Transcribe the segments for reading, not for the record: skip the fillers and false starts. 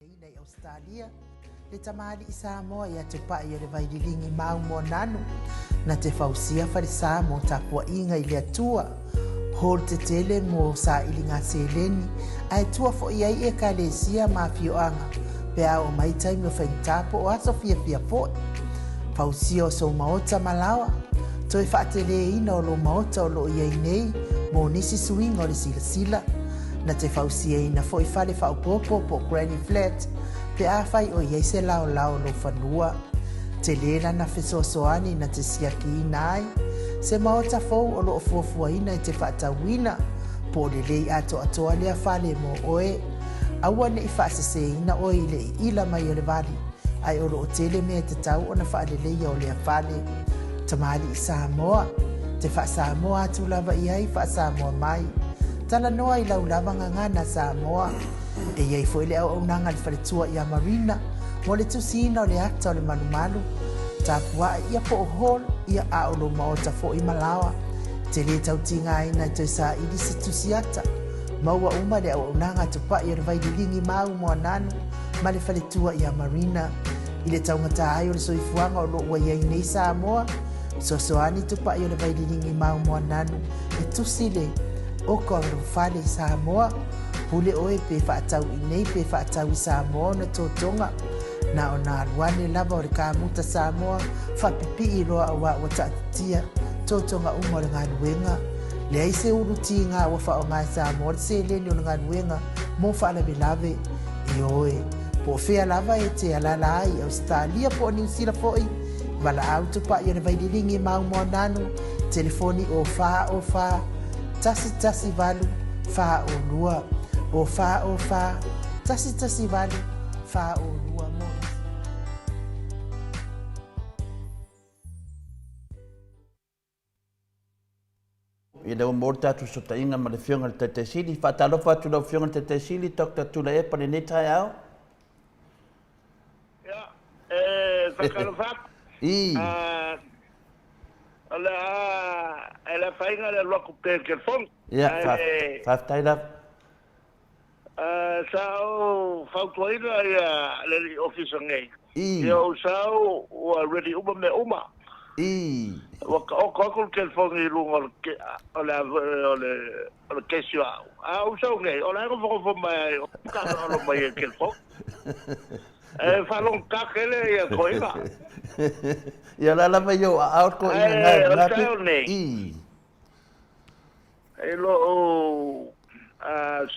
Ina i Ausetalia, le tamalii Samoa ia Tupai o le Vaililigi mau Moananu, na te fausia falesa mo tapuaiga i le Atua, hall tetele mo sailiga seleni, ae tua foi ai ekalesia ma afioaga pe a oo mai taimi o faigata po o aso fiafia foi. Fausia o sou maota ma laoa, toe faateleina o lou maota o lo o i ai nei mo nisi suiga o le silasila. Na te fausiaina foi fale faaopoopo po o granny flat pe afai o i ai se laolao o lou fanua. Tele lana fesoasoani na te siakiina ai se maota fou o lo o fuafuaina e te faatauina, po o lelei atoatoa lea fale mo oe. Aua ne i faaseseina oe i le iila mai o le vali, ae o lo o tele mea e tatau ona faaleleia o lea fale. Tamalii Samoa, te faa-Samoa atu lava i ai faa-Samoa mai. Talanoa i lau lava gagana Samoa. E i ai foi le auaunaga a le faletua ia Marina mo le tusiina o le ata o le malumalu, tapuae ia po o hall ia a o lou maota foi ma laoa. Te lē tau tigaina e toe saili se tusi ata. Maua uma le auaunaga a Tupai o le Vaililigi mau Moananu ma le faletua ia Marina. I le taugata ai o le soifuaga o lo o ua i ai nei Samoa, fesoasoani Tupai o le Vaililigi mau Moananu e tusi le oko o lou fale i Samoa. Pule oe pe faatau i nei pe faatau i Samoa ona totoga. Na ona alu ane lava o le kamuta Samoa faapipii loa auā ua taatitia totoga uma o le galuega. Leai se ulu tiga ua faaaoga e Samoa le seleni o le galuega mo faalavelave. Ioe, po o fea lava e te alaala ai i Ausetalia po o Niu Sila foi, valaau tupai o le Vaililigi mau Moananu, telefoni o 4 o 4 118 42, o 4 o 4 118 42 mo nisi. Ia lea ua maua le tatou fesootaiga ma le Afioga i le Taitai Sili. Faatalofa atu i lau Afioga i le Taitai Sili, Doctor Tuilaepa i lenei taeao. Ia, e faatalofa atu. I. O le a, e le afaina le alu atu pea i le telefoni. Ia, faafetai lava. Sa ou fautuaina ia le alii ofisa nei, I. Ia ou sau ua ready uma mea uma. I. Ua taoto atu le telefoni i luga o le o le o le o le kesi o au. A ou sau nei, o la e nofonofo mai ai o taalo mai i le telefoni. E faalogotā tele ia toeaiina. Ia la lava i ou aao le toeaina na e o le lena taeao nei, I. E loo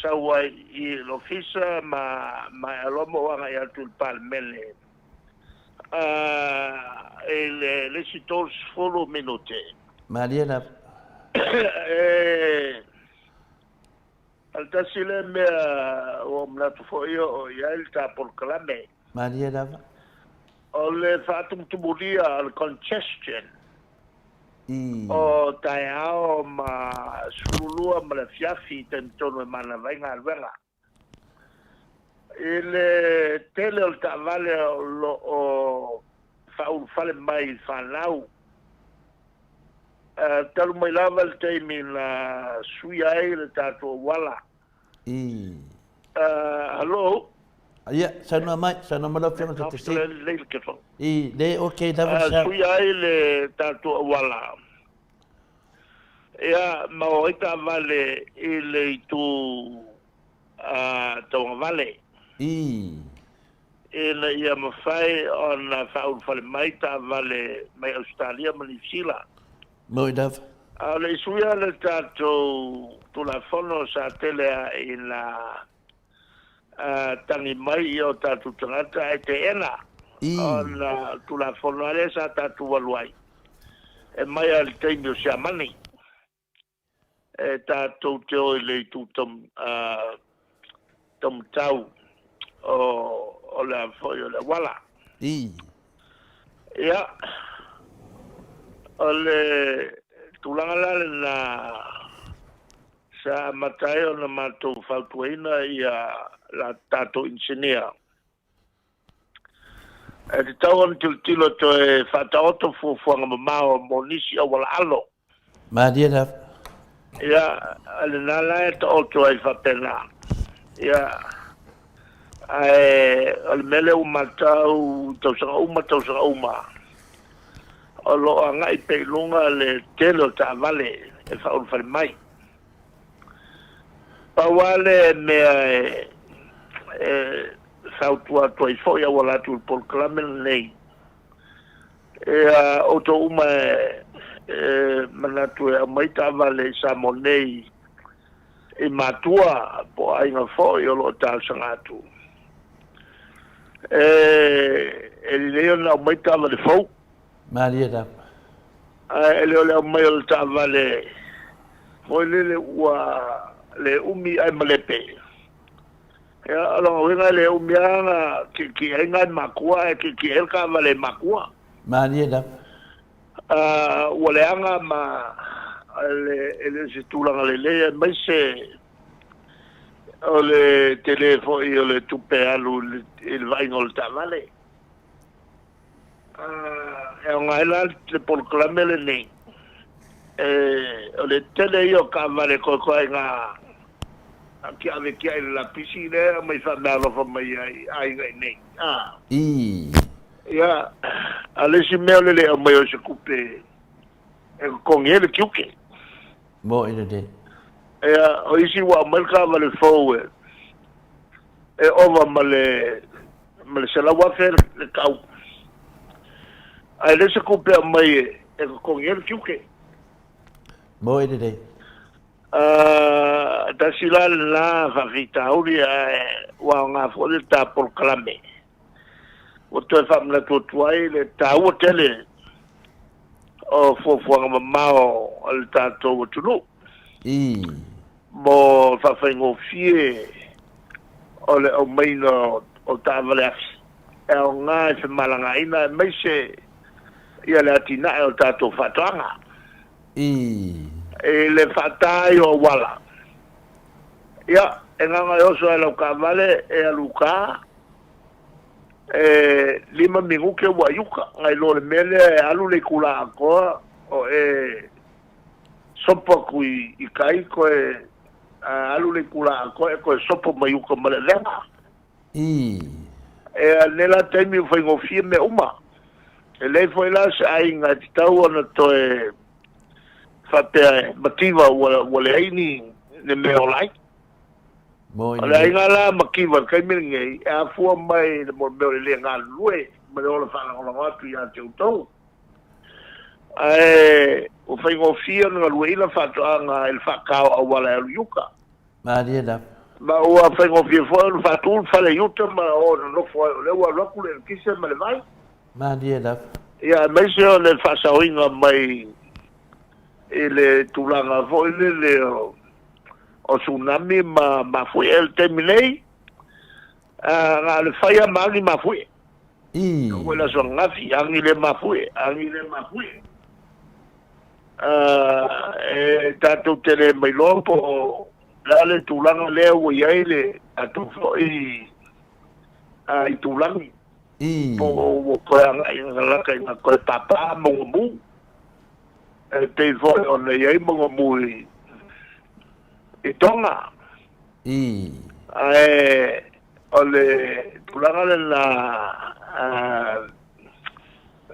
sau ai i le ofisa ma maea loa ma ou agai atu i le Palemene i le isi 30 minute. Malie lava. E o le tasi lea mea ua ou manatu foi e oo i ai le ta polokalame. Malie lava. O le faatumutumulia o le congestion I. o taeao ma 12 ma le afiafi i taimi tonu e manava ai galuega. I le tele o le taavale o lo o faaulufale mai i fanau, talu mai lava le taimi na suia ai le tatou auala. I. Hello. Ia, saunoa mai, saunoa mai lau Afioga i le Taitaifono. Lelei le telefoni. I, le okay lava le sau. Suia ai le tatou auala. Ia, ma o ai taavale i le itu tauagavale. I. Ina ia mafai ona faaulufale mai taavale mai Ausetalia ma Niu Sila. Moi lava. A o le i suia le tatou Tulafono sa tele a ina tagi mai ia o tatou tagata ae teena I. ona Tulafono lava lea sa tatou alu ai e mai lava i le taimi o Siamani e tatou te o i le itu taumatau o le a foi o le auala. I. Ia, o le tulaga la lena sa amata ai ona matou fautuaina ia la tatou inisinia e tatau ona tilotilo toe faataoto fuafuaga mamao mo nisi auala alo. Malie lava. Ia, o lena la e taoto ai faapena. Ia, Ae o le mea lea ua matau i tausaga uma tausaga uma, o lo o agai pea i luga le tele o taavale e faaulufale mai. Pau lava le mea e fautua atu ai foi e auala atu i le polokalame lenei, ia outou uma e manatu e aumai taavale i Samoa nei i matua po o aiga foi o lo o talosaga atu, e lelei ona aumai taavale fou. Malie lava. Ae le o le aumai o le taavale foi lele ua le umi ae malepe. Ia, o lona uiga e le umi lava ona tietie ai nai matua ae tietie ai le taavale e matua. Malie lava. Ua leaga ma e le o se tulaga lelei aemaise o le tele foi o le tupe alu i le vaaiga o le taavale. E aoga ai la le polokalame lenei, o le tele ia o taavale koekoe i ngā kiave kia i le lapisi lea aumai faameaalofa mai ai aiga i nei. Ia, a o le isi mea o le le aumai o se tupe e totogi ai le tiute. Mo'i lelei. Ia, o isi ua aumai le taavale fou e ova ma le $100,000 le tau. Ae le se tupe aumai e totogi ai le tiute. Mo'i lelei. Tasi la lena faafitauli ae ua aoga foi le ta polokalame. Ua toe faamanatu atu ai le taua tele o fuafuaga mamao a le tatou atunuu. Mo faafaigofie o le aumaiga o taavale afi e aoga i femalagaaiga aemaise ia le atinae o tatou faatoaga. I le faata ai o auala, ia, e gaga e oso ai lau taavale e alu i uta, e 5 minute ua i uta, nai lo le mea lea e alu le itula atoa o e sopo atu i tai toe alu le itula atoa e toe sopo mai uta ma le avega. E nei la taimi ua faigofie mea uma. E leai foi la se aiga e tatau ona toe faapea e mativa ua leai ni mea ola ai. O le aiga la mativa i le taimi lenei e afua mai le mea o le le galulue ma le ola faalagolago atu ia te outou. Ae ua faigofie ona galueaiina faatoaga i le faata o auala e alu i uta. Malie lava. Ma ua faigofie foi ona faatu le fale i uta ma o nonofo ai o lea ua alu atu le eletise ma le vai. Malie lava. Ia, aemaise o le faasaoina mai i le tulaga foi lele o tsunami ma mafuie le taimi nei, na o le fai lava ma agi mafuie. Ua le aso ananafi, agi le mafuie, agi le mafuie. E tatou te le mailoa po o le a le tulaga lea ua i ai le tatou foi itulagi. Po o ua toe agai galaka i ngā toe pāpā mauga mu. E pei foi ona i ai mauga mu i Tonga. Ae o le tulaga lena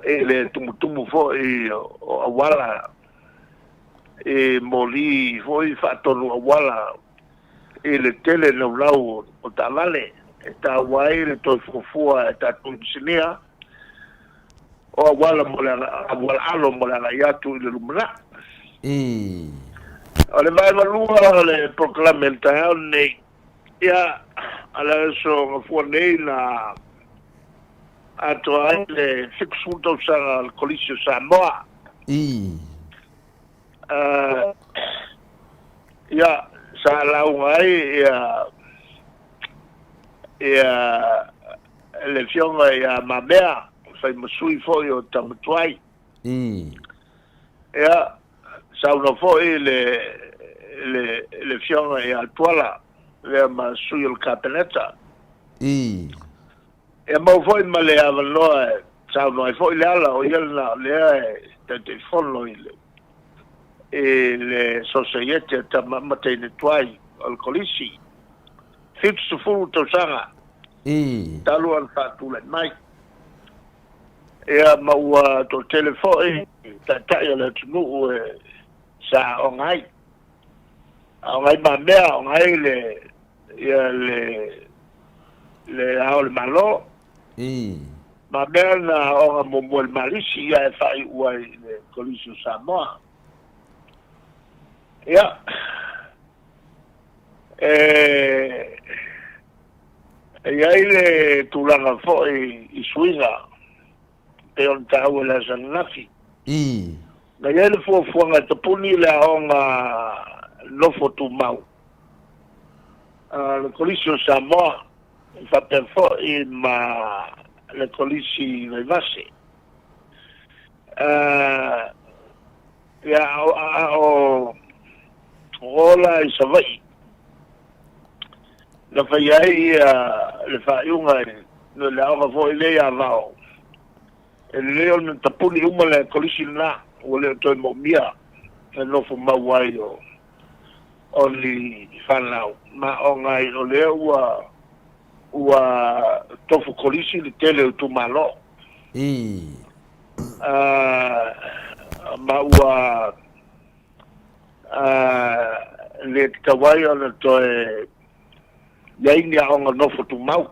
i le tumutumu foi o auala i moli foi faatonu auala i le tele laulau o taavale e taua ai le toe fuafua e tatou inisinia o auala mo le auala alo mo le agai atu i le lumanai. O le vaega lua o le polokalame i le taeao lenei, ia, o le aso Gafua nei na atoa ai le 70 tausaga o le Kolisi o Samoa. Ia, sa lauga ai ia le afioga ia Mamea, fai ma sui foi o Tamatuai. Ia, saunoa foi le afioga ia Tuala, lea ma sui o le Kapeneta. Ia mau foi ma le avanoa e saunoa ai foi le ala o ia lena o lea e Taitaifono i le Sosaiete a Tama ma Teine Tuai o le Kolisi. 70 tausaga. Talu ona faatulai mai. Ia ma ua toatele foi taitai o le atunuu e sa aoga ai. Aoga ai mamea, aoga ai le ia le le Ao o le Malo. Mamea na aoga muamua i le Malisi ia e faaiu ai i le Kolisi o Samoa. Ia e E i ai le tulaga foi i suiga pei ona taua i le aso ananafi. Na i ai le fuafuaga e tapuni le aoga nofo tumau a le Kolisi o Samoa faapea foi ma le Kolisi Vaivase. Ia, a o ola i Savaii, na fai ai le faaiuga i le aoga foi lea i Avao, e lelei ona tapuni uma le kolisi lena, ua le o toe moomia e nofo mau ai o ni fanau, ma ona ai o lea ua tofu kolisi le tele o itumalo. Ma ua le tatau ai ona toe i ai ni aoga nofo tumau,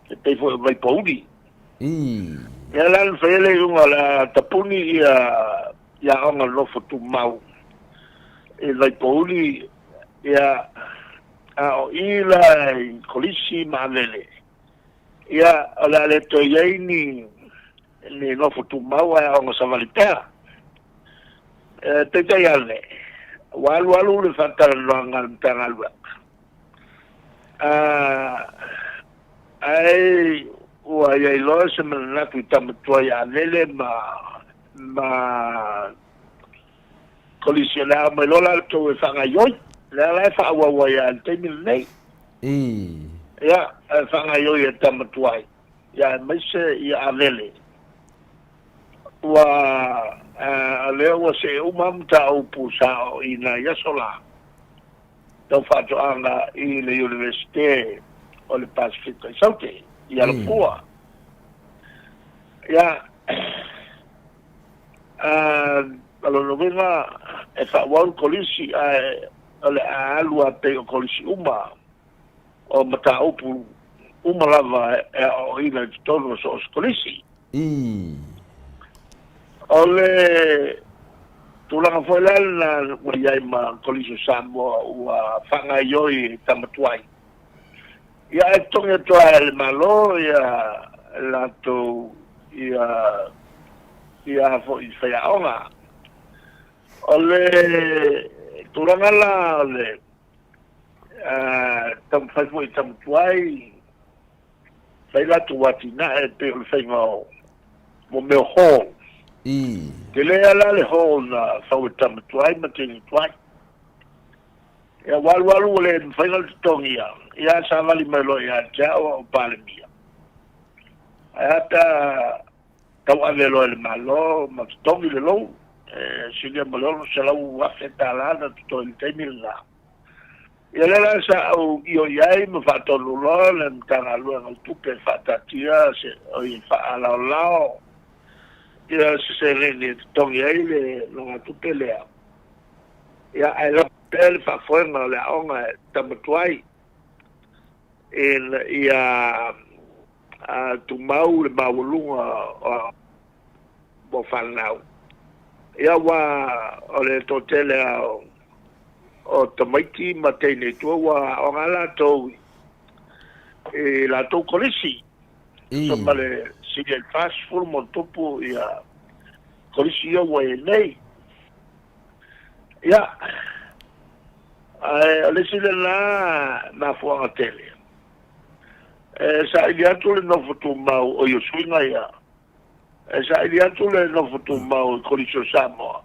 e pei foi o Vaipouli. Ia la na fai ai le iuga o le a tapuni ia aoga nofo tumau i Vaipouli, ia, a o i la i Kolisi ma Avele, ia, o le a le toe i ai ni nofo tumau ae aoga savali pea. Peitai ane, ua alualu le faatalanoaga a le Matagaluega, ae ua i ai loa se manatu i tama tuai ia Avele ma Kolisi o le a aumai loa latou e faagaoioi. Lea la e faaauau ai lava i le taimi lenei. Ia, e faagaoioi e tama tuai, ia aemaise ia Avele. Ua o lea ua see uma mataupu sa oo i nai aso la, tau faatoaga i le Iunivesite o le Pasefika i Saute, i Alafua. Ia, o lona uiga e faaauau le kolisi ae o le a alu lava pei o kolisi uma o mataupu uma lava e aoaoina i totonu o so o se kolisi. O le tulaga foi la lena ua i ai ma Kolisi o Samoa ua faagaoioi e tama tuai. Ia ae totogi atu lava e le Malo ia latou ia foi faiaoga. O le tulaga la o le taumafai foi e tama tuai fai latou atinae pei o le faiga o mo mea o hall. Tele lava la le hall na fau e tama tuai ma teine tuai. Ia ua alu alu ua le mafai ona totogia, ia savali mai loa ia te au a o Palemia. Ae a pe a tauave loa e le Malo ma totogi le lou, e silia ma le $600,000 na totoe i le taimi lena. Ia lea la sa ou io i ai ma faatonu loa le Matagaluega o Tupe e faataatia se, oi, faalaolao ia se seleni e totogi ai le nogatupe lea. Ia ae lava pea le faafoega o le aoga e tama tuai ina ia tumau le maualuga o mo fanau. Ia aua o le toatele lava o tamaiti ma teine i tua ua aoga latou i latou kolisi. So ma le silia i le 40 ma ona tupu ia kolisi ia ua i ai nei. Ia, ae o le isi lena mafuaaga tele, e saili atu le nofo tumau o ia suiga ia, e saili atu le nofo tumau i Kolisi o Samoa.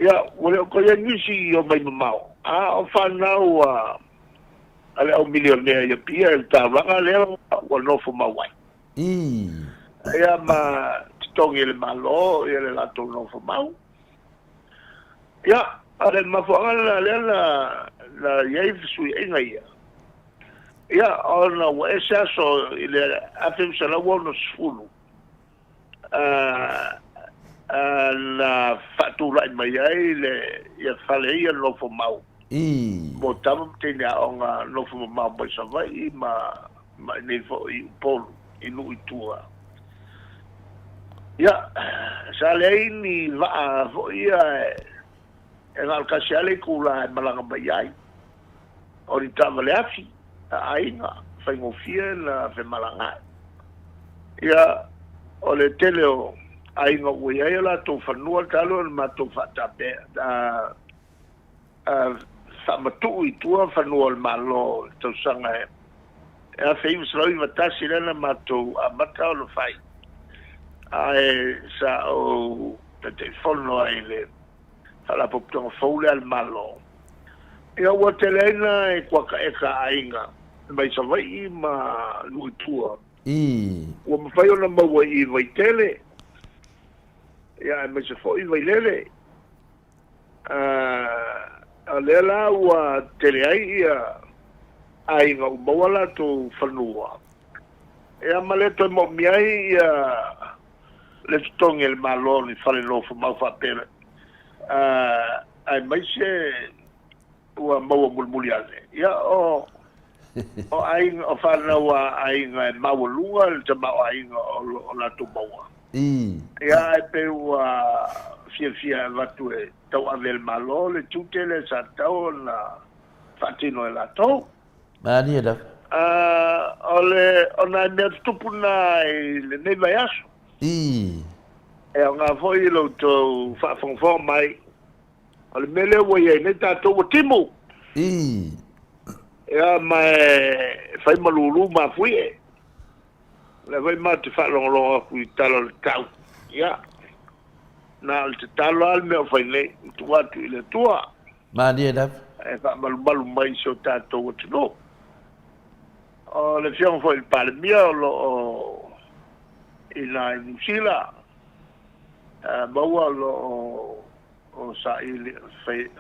Ia, ua le o toe i ai nisi i omai mamao, a o fanau a le au milionea i Apia i le taulaga lea ua nofo mau ai. Ia ma totogi e le Malo ia le latou nofo mau. Ia, o le mafuaaga lena lea na i ai fesuiaiga ia. Ia, ona ua ese aso i le 1960, na faatulai mai ai le ia fale ia nofo mau mo tama ma teine aoga nofo mamao mai Savaii ma inei foi i Upolu i nuu i tua. Ia, sa leai ni vaa foi ia e na o le tasi lava le itula e malaga mai ai, o ni taavale afi a aiga, faigofie na femalagaai. Ia, o le tele o aiga ua i ai o latou fanua talu ona matou faatape faamatuu i tua fanua o le Malo i le tausaga e 1991 lea na matou amata ona fai, ae sa ou Taitaifono ai i le Faalapotopotoga fou lea a le Malo. Ia ua tele ai nai kuakaeka a aiga mai Savaii ma nuu i tua. Ua mafai ona maua i Vaitele, ia aemaise foi Vailele. O lea la ua tele ai ia aiga ua maua latou fanua, ia ma le toe moomia ai ia le totogi e le Malo ni fale nofo mau faapea, aemaise ua maua mulimuli ane. Ia o aiga, o fanau a aiga e maualuga le tamaoaiga o latou maua. Ia ae pei ua fiafia e avatu e tauave e le Malo le tiute lea sa tatau ona faatino e latou. Malie lava. O le o nai mea tutupu na i lenei vaiaso. E aoga foi i lo outou faafogafoga mai, o le mea lea ua i ai nei tatou ua timu. Ia ma e fai ma lulu mafuie. O lea foi matou te faalogologo atu i tala o le tau. Ia, na o le tatalo lava le mea o fai nei, ma tuu atu i le Atua. Malie lava. E faamalumalu mai i si o tatou atunuu. O le Afioga foi i le Palemia o lo o i ina i Niu Sila, maua o lo o saili,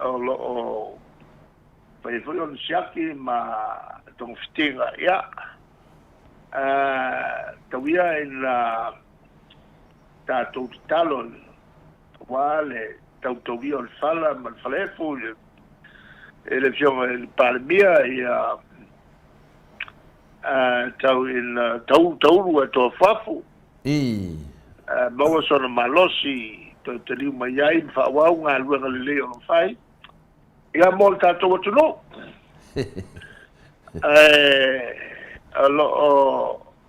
o lo o fai foi ona siaki ma togafitiga. Ia, tau ia ina tatou tatalo aua le tautaulia o le fala ma le falaefu i le Afioga i le Palemia, ia tau ina taulu e toafuafu, maua sona malosi toe taliu mai ai ma faaauau galuega lelei o lo o fai ia mo le tatou atunuu. Ae o lo o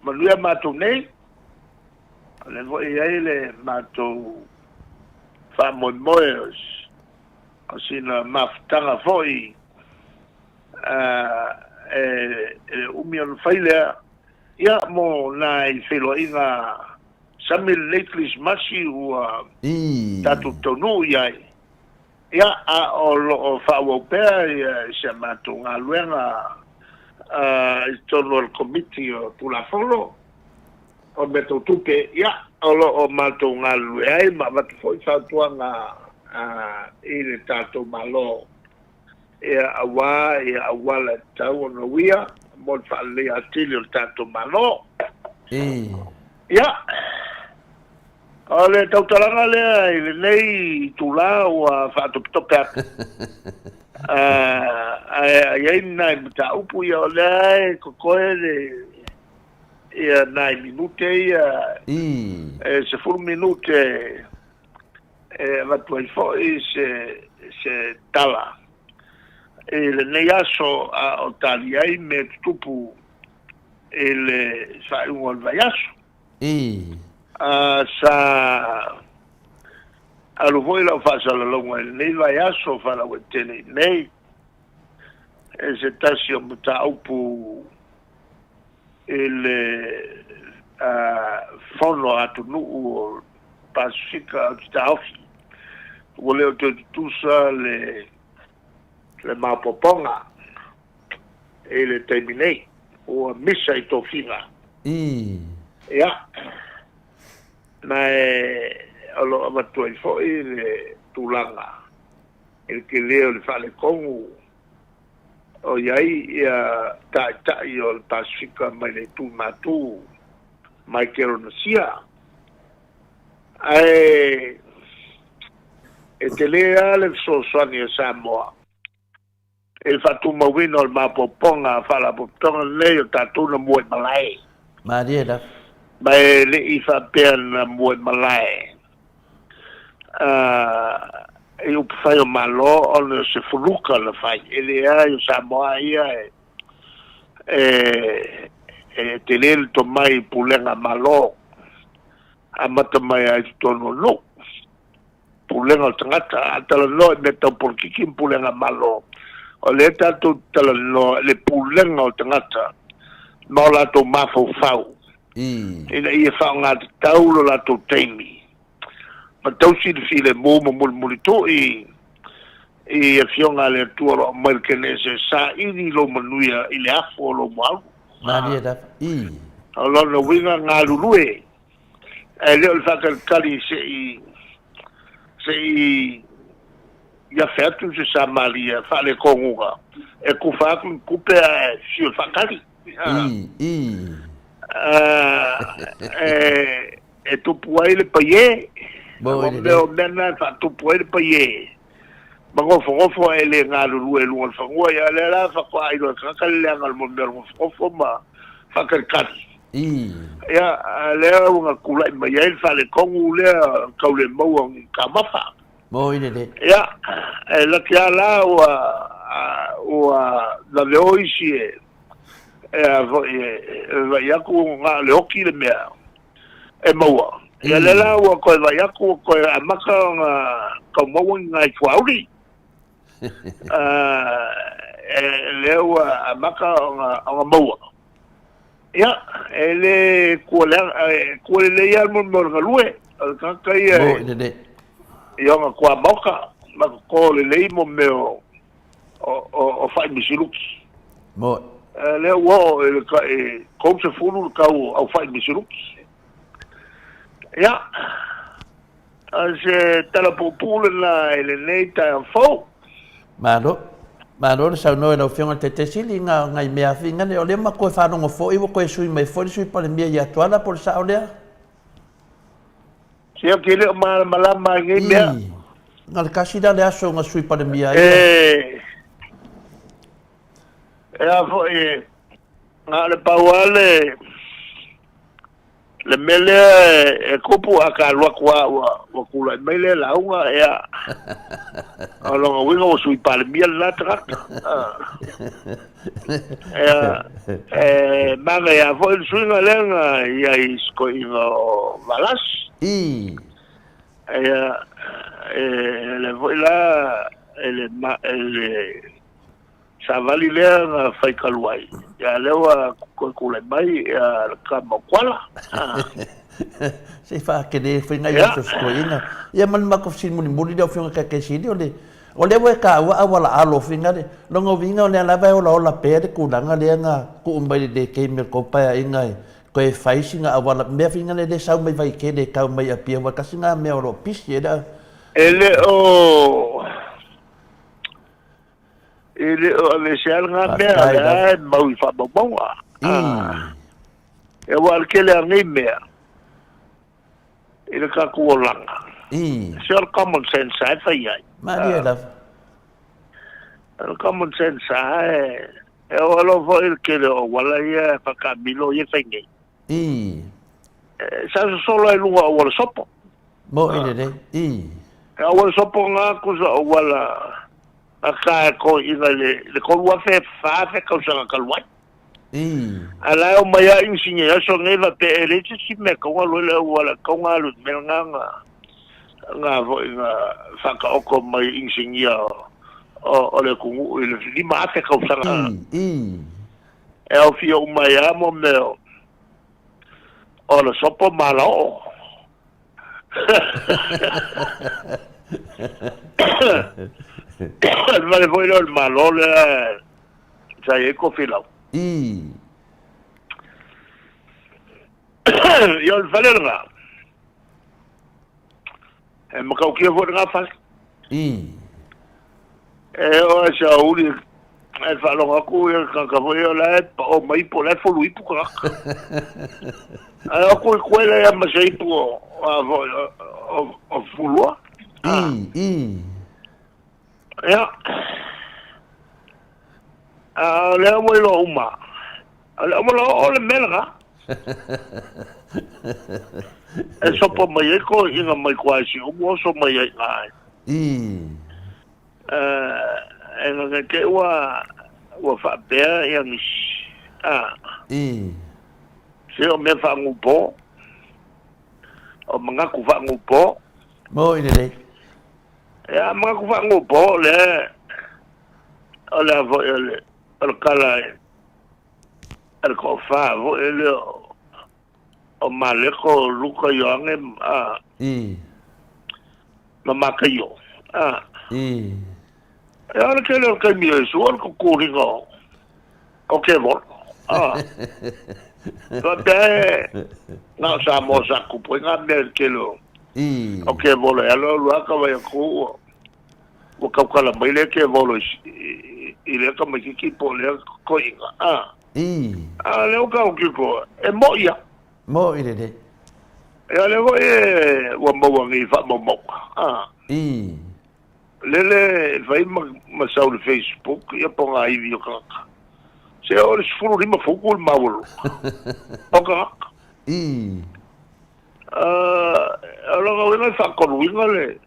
manuia matou nei, o lea foi e i ai le matou faamoemoe o sina mafutaga foi e umi ona fai lea, ia mo nai feiloaiga sami lenei Kerisimasi ua tatou taunuu i ai. Ia, a o lo o faaauau pea si a matou galuega i totonu o le Komiti o Tulafono o Mea Tau Tupe, ia, o lo o matou galulue ai ma avatu foi fautuaga i le tatou Malo, ia, aua ia auala e tatau ona uia mo le faaleleia atili o le tatou Malo. Ia, o le tautalaga lea i lenei itula ua faatopetope atu. Ae i ai nai mataupu ia o lea e totoe le ia nai minute ia e 10 minute e avatu ai foi se tala i lenei aso a o tali ai mea tutupu i le faaiuga o le vaiaso. Sa alu foi lau faasalalauga i lenei vaiaso faalauaitele i nei e se tasi o mataupu i le fono atunuu o Pasifika o te taofi ua le o toe tutusa le maopoopoga i le taimi nei, ua misa i tofiga. Ia, ma e o lo o avatu ai foi le tulaga i le tele o le faaletonu O i ai ia ta'ita'i o le Pasifika mai le itu matū mai Keronasia. Ae e telē lava le fesoasoani a Samoa i le faatumauina o le maopoopoga a Faalapotopotoga lenei o tatou na muaimalae. Malie lava. Ma e le i faapea na muaimalae i upufai o Malo ona o se fuluka na fai. E leai, o Samoa ia e tele le tomai i pulega a Malo, amata mai lava i totonu o nuu, pulega o tagata. A talanoa i mea tau polokiki ma pulega a Malo, o lea tatou te talanoa i le pulega o tagata ma o latou mafaufau ina ia faaaogatatau lo latou taimi ma tausi le filemu ma mulimulitu'i i Afioga a le Atua o lo o aumai le Kenese e saili lou manuia i le afu o lou muaulu. Malie lava. I. O lona uiga galulue, ae le o le faatalitali se i afe atu se Samaria faaletoguga e tufa atu ni tupe ae fiu e faatali. I. I. E tupu ai le paiē. O mea o mea na e faatupu ai le paiē. Ma nofonofo ae le galulue i luga o le fanua. Ia lea la faatoa iloa e tagata le leaga o le mea o le nofonofo ma faatalitali. Ia lea ua tulai mai ai le faaletonu lea tau le maua o ni taumafa. Ia e laki lava la ua laveo isi e a foi e vaai atu na o le oti le mea e maua. Ia lea la ua toe vaai atu ua toe amata ona tau maua ni nai suauli. Lea ua amata ona maua. Ia, e le tua lelei lava le mea o le galue. O le tagata ia i ona tuamaota ma toto lelei mo mea o fai misiluki. Lea ua oo i le tai 30 le tau o au fai misiluki. Ia, o se tala puupuu lena i lenei taeao fou. Malo. Malo le saunoa i lau Afioga i le Taitaisili i ngai mea afiga nei. O lea ma toe faalogo foi ua toe sui mai foi le Sui Palemia ia Tuala po o le sao lea? Se ou te le o malamalama i nei mea. I, na le tasi la le aso na Sui Palemia ai. E a foi, na o le pau lava le mea lea e tupu a ka alu atu lava ua tulai mai lea lauga, ia, o lona uiga ua Sui Palemia lena tagata. Ia, e manaia foi le suiga lea na i ai i si toeaina o Valasi. Ia, e le foi la, e le savali lea na fai talu ai, ia lea ua toe tulai mai le tama o Tuala. Se i faatele foi nai aso o si toeaina. Ia ma le matou fesili mulimuli lau Afioga i le Taitaisili, o le O lea ua e taua auala alo finale, lona uiga o lea lava e olaola pea le tulaga lea na tuu mai le le taimi o le tou paeaiga e toe fai sina auala mea finale lea e sau mai Vaitele e tau mai Apia aua tasi na mea o lo o pisi ai le E le o e le o aveesea lena mea, o lea e mau i faamaumauga. Aua o le tele lava o nei mea i le tatou olaga, se o le common sense lava e fai ai. Malie lava. O le common sense lava e oo loa foi le tele o auala ia e faataamilo ia e fai nei. Sa sosolo ai luga o auala sopo. Mo'i lelei. E auala sopo na tusa o auala a ka e toeaiina i le 3,000, 4,000 tausaga talu ai. A la e omai lava inisinia i aso nei faapea e leai se isi mea e tatau ona alu ai le auala, e tatau ona alu i le mea lena na foi na faataoto mai e inisinia o le atunuu i le 5,000 tausaga. E aofia uma ai lava mo mea o le sopo ma alaoo. O le fale foi lea o le Malo lea sa i ai Tofilau. Ia o le fale lena, e matautia foi lena fale. E oo lava i se aoauli Ae faalogo atu ia le tagata foi ia o la e pao mai ipu, o la e fulu ipu tagata. Ae o atu i tua e leai lava ma se ipu o, a foi, o fulua. I, i. Ia. A o lea ua iloa uma. O lea ua loa oo le mea lena. E sopo mai ai toeaiina mai tua i Siumu oso mai ai i ina. I. E nga te ua ua faapea ia nisi. A. I. Se o mea faagupo. O manatu faagupo. Mo i lelei. Ia, manatu faagupo o lea o le a foi o le o le tala a le toafa foi lea o Mareko, Luka, Ioane a I. ma Mataio. A. I. Ia, o le tele o le taimi o Iesu o le tutuliga o tevolo. A. Faapea e na o Samoa sa tupu ai ngā mea i le tele o I. o tevolo e alu alu lava ka vaai atu ua ua tautala mai lea tevolo i lea tamaitiiti po o lea toeaina. A. I. A o lea ua tautito e mo'i lava. Mo'i lelei. Ia o lea foi e ua maua nei i faamaumauga. A. I. Lele e fai ma, ma sau i le Facebook ia pogaivi o tagata. Se o le 15 futu le maualuga o tagata. I. O lona uiga e faatoluina le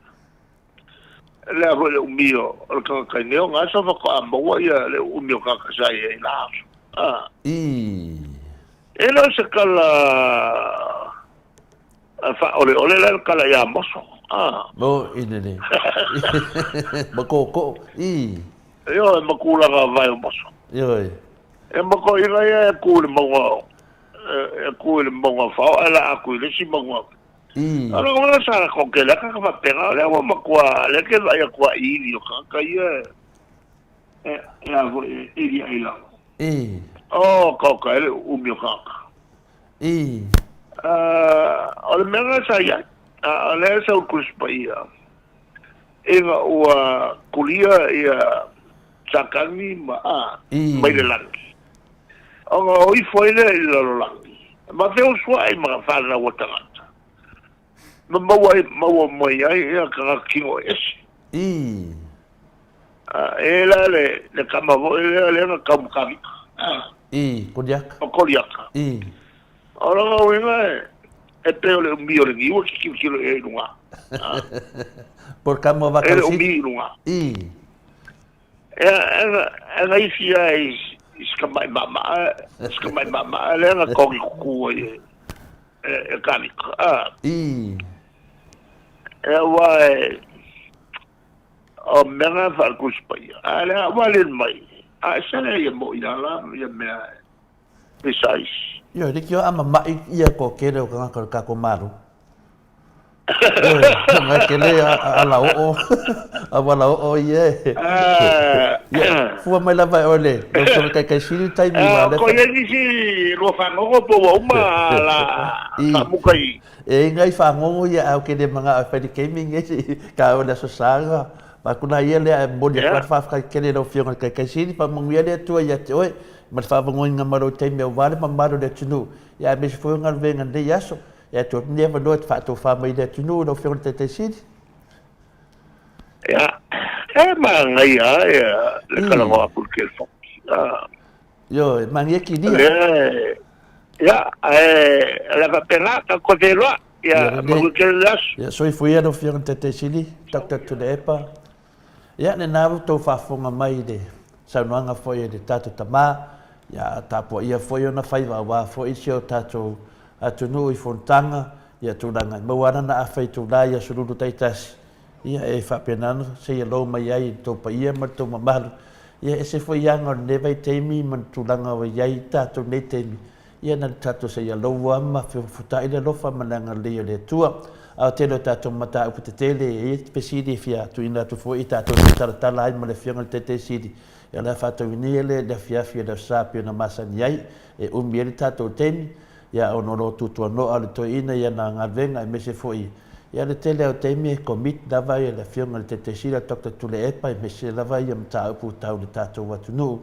le a foi le umi o le tagata i nei ona aso faatoa maua ia le umi o tagata sa i ai i la aso. I. E le o se tala faaoleole la le tala ia Moso. Mo i lelei. Ma kōkō. I. Ioe, ma tulaga o vae o Moso. Ioe. E ma toeaiina ia e tu i le mauga e tu i le mauga o Fao ae laa atu i le isi mauga. I. O lona uiga sa tele aka ka faapena o lea ua matua lea ke vaai atu a i o tagata ia e a foi e ili ai lalo. I. O, ka e le umi o tagata. I. O le mea lena sa i ai, a o lea sa Tusi Paia, ina ua kulia ia Satani ma a, mai le lagi. Ona o ifo ai lea i le lalolagi, ma feusuai ma fanau a tagata, ma maua ai, maua mai ai ia tagata kino ese. I. E la le tama foi lea, lea na tau ma Kavita. I, Koliata. O Koliata. I. O lona uiga e pei o le umi o le niu e te tilotilo i ai i luga. Po o le kama o E le umi i luga. I. E na isi lava i si tamai maamaa, si tamai maamaa lea na togi kuku ai e Kavita. I. E aua e O mea na faale-Tusi Paia, a lea ua alili mai, a e sele ia moʻi ala ia mea e precise. Ioe, leitioa a mamaʻi ia ko kele o tagata o le tatou Malo. Ioe, ngai kele a ala oo, a wala oo ia e. Ia, fua mai lava e oe le lau afioga Taitaisili le taimi ma le. Ko ia nisi lua fagogo po ua uma la faamuta i. E inga i fagogo ia au ke le manao e fai le taimi lenei ka o le Aso Sa ma kuna ia lea e momoli atu ai le faafetai tele i lau Afioga i le Taitaisili, faamanuia le Atua ia te oe ma le faavagoina ma lou taimi aua le mamalu o le atunuu, ia aemaise foi o galuega i lenei aso. Ia tuu atu lenei avanoa e te faatofa mai i le atunuu lau Afioga i le Taitaisili. Ia, e manaia lava le talanoa atu i le telefoni. Ioe, manaia kilia. Lea, ia, ae o le a faapena, tatou toe feiloai. Ia, manuia tele le aso. Ia, soifua ia lau Afioga i le Taitaisili, Doctor Tuilaepa. Ia, lena ua outou faafofoga mai i le saunoaga foi a le tatou tama, ia, tapuaia foi ona faiva aua foi si o tatou atunuu i fonotaga, ia, tulaga e maua ana afa i itula i aso lulu taitasi, Ia, e faapena ona seia lou mai ai i le tou paia ma le tou mamalu. Ia, ese foi aga o lenei vaitaimi ma le tulaga ua i ai i tatou nei taimi, ia na le tatou seia lou lava ma fefutai le alofa ma le agalelei o le Atua. A o tele o tatou mataupu tetele, e i ai fesili e fia tuuina atu foi i tatou te talatala ai ma le Afioga i le Taitaisili, ia o le a faatauina ia le afiafi o le Aso Sa pei ona masani ai, e umi ai le tatou taimi. Ia, ona o lo o tuatuanoa le toeaina i ana galuega aemaise foi Ia le tele o taimi e commit lava ia le Afioga i le Taitaisili a Doctor Tuilaepa aemaise lava ia mataupu tau le tatou atunuu.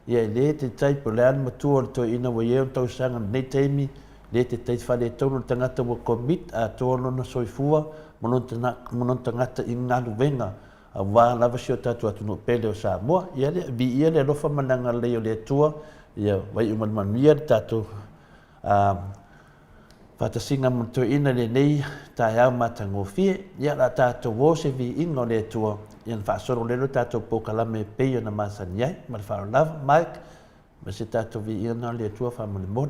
Ia e le taitai po o le a le matua o le toeaina ua i ai ona tausaga i lenei taimi, le taitai faaletonu le tagata ua commit atoa lona soifua ma lona tagata i galuega aua lava si o tatou atunuu pele o Samoa. Ia le viia le alofa ma le agalelei o le Atua, ia vaiu ma le manuia le tatou faatasiga ma le toeaina i lenei taeao matagofie. Ia, o le a tatou o se viiga o le Atua, ia ona faasolo lea o le tatou polokalame e pei ona masani ai. Ma le faaaloalo lava, Mike, ma se tatou viiga lena o le Atua faamolemole.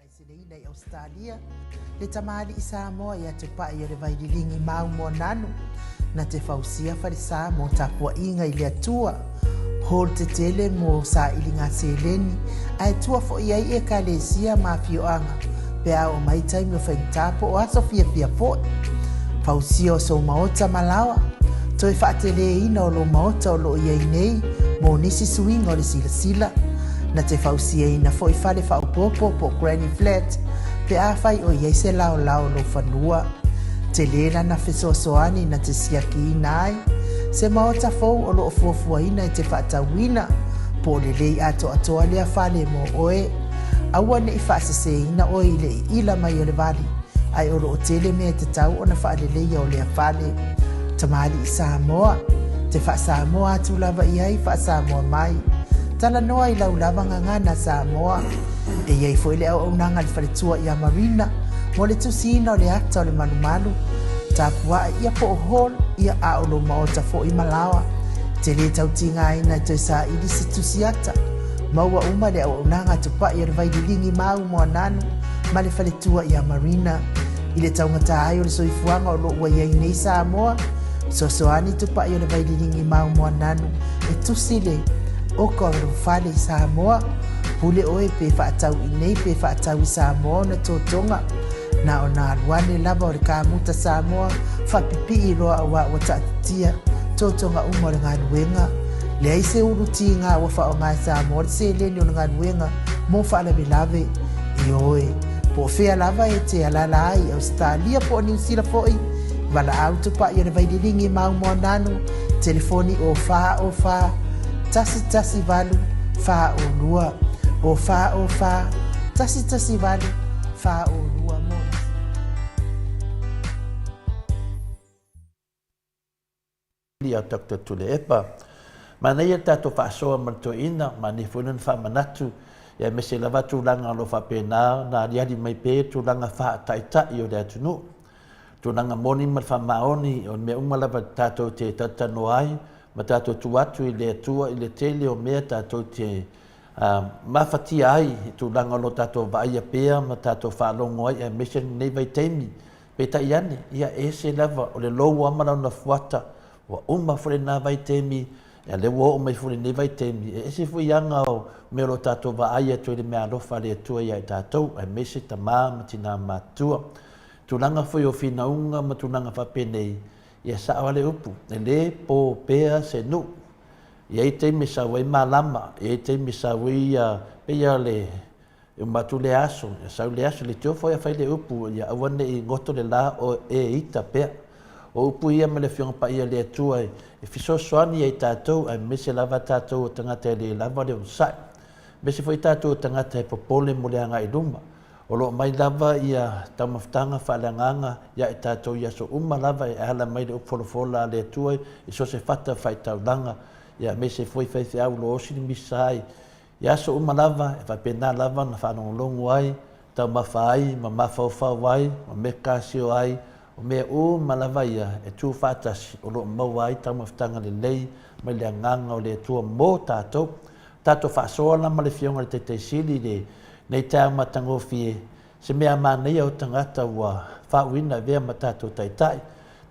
Laiseleina i Ausetalia, le tamalii Samoa ia Tupai o le Vaililigi Mau Moananu, na te fausia falesa mo tapuaiga i le Atua, hall tetele mo sailiga seleni, ae tua foi ai ekalesia ma afioaga pe a oo mai taimi o faigata po o aso fiafia foi. Fausia o sou maota ma laoa, toe faateleina o lou maota o lo o i ai nei mo nisi suiga o le silasila. Na te fausiaina foi fale faaopoopo po o granny flat pe afai o i ai se laolao o lou fanua. Tele lana fesoasoani na te siakiina ai se maota fou o lo o fuafuaina e te faatauina po o lelei atoatoa lea fale mo oe. Aua ne i faaseseina oe i le iila mai o le vali, ae o lo o tele mea e tatau ona faaleleia o lea fale. Tamalii Samoa, te faa-Samoa atu lava i ai faa-Samoa mai. Talanoa i lau lava gagana Samoa. E i ai foi le auaunaga a le faletua ia Marina mo le tusiina o le ata o le malumalu, tapuae ia po o hall ia a o lou maota foi ma laoa. Te lē tau tigaina e toe saili se tusi ata. Maua uma le auaunaga a Tupai o le Vaililigi Mau Moananu ma le faletua ia Marina. I le taugata ai o le soifuaga o lo o ua i ai nei Samoa, fesoasoani Tupai o le Vaililigi Mau Moananu e tusi le oka o lou fale i Samoa. Pule oe pe faatau i nei pe faatau i Samoa ona totoga. Na ona alu ane lava o le kamuta Samoa faapipii loa auā ua taatitia totoga uma o le galuega. Leai se ulu tiga ua faaaoga e Samoa le seleni o le galuega mo faalavelave. Ioe, po o fea lava e te alaala ai i Ausetalia po o Niu Sila foi, valaau tupai o le Vaililigi Mau Moananu, telefoni o 4 o 4 1 1 8 4 o 2, o 4 o 4 1 1 8 4 o 2 mo nisi. Ia Doctor Tuilaepa. Manaia le tatou faasoa ma le toeaina, manaia foi lona faamanatu, ia aemaise lava tulaga o lo o faapena ona aliali mai pea tulaga faataitai o le atunuu. Tulaga moni ma le faamaoni, o mea uma lava tatou te talatalanoa ai ma tatou tuu atu i le Atua i le tele o mea tatou te mafatia ai i tulaga o lo o tatou vaaia pea ma tatou faalogo ai aemaise lenei vaitaimi. Peitai ane, ia e ese lava, o le lou lava ma lona fuata, ua uma foi lena vaitaimi, ia lea ua oo mai foi lenei vaitaimi, e ese foi aga o mea o lo o tatou vaai atu ai i le meaalofa a le Atua ia i tatou, aemaise tama ma tina matutua. Tulaga foi o finauga ma tulaga faapenei, ia sao lava le upu, e le po pea se nuu. E i ai taimi e sau ai malama, e i ai taimi e sau ai, pei lava o le E uma atu le aso, ia sau le aso, leitioa foi a fai le upu, ia aua ne i goto le la o e ita pea. O upu ia ma le Afioga Paia a le Atua e fesoasoani ai tatou, aemaise lava tatou o tagata e le lava le onosai. Aemaise foi tatou o tagata e popole mo le agai i luma. O lo o mai lava ia taumafataga faaleagaga ia i tatou i aso uma lava e ala mai le upu folafola a le Atua i so o se fata faitaulaga, ia aemaise foi faifeau o lo o osi le misa ai I aso uma lava, e faapena lava ona faalogologo ai, taumafa ai, ma mafaufau ai, ma mekasio ai, o mea uma lava ia e tu faatasi o lo o maua ai taumafataga lelei mai le Agaga o le Atua mo tatou. Tatou faasoa la ma le Afioga i le Taitai Sili i lenei taeao matagofie, se mea manaia o tagata ua faauuina e avea ma tatou Taitai,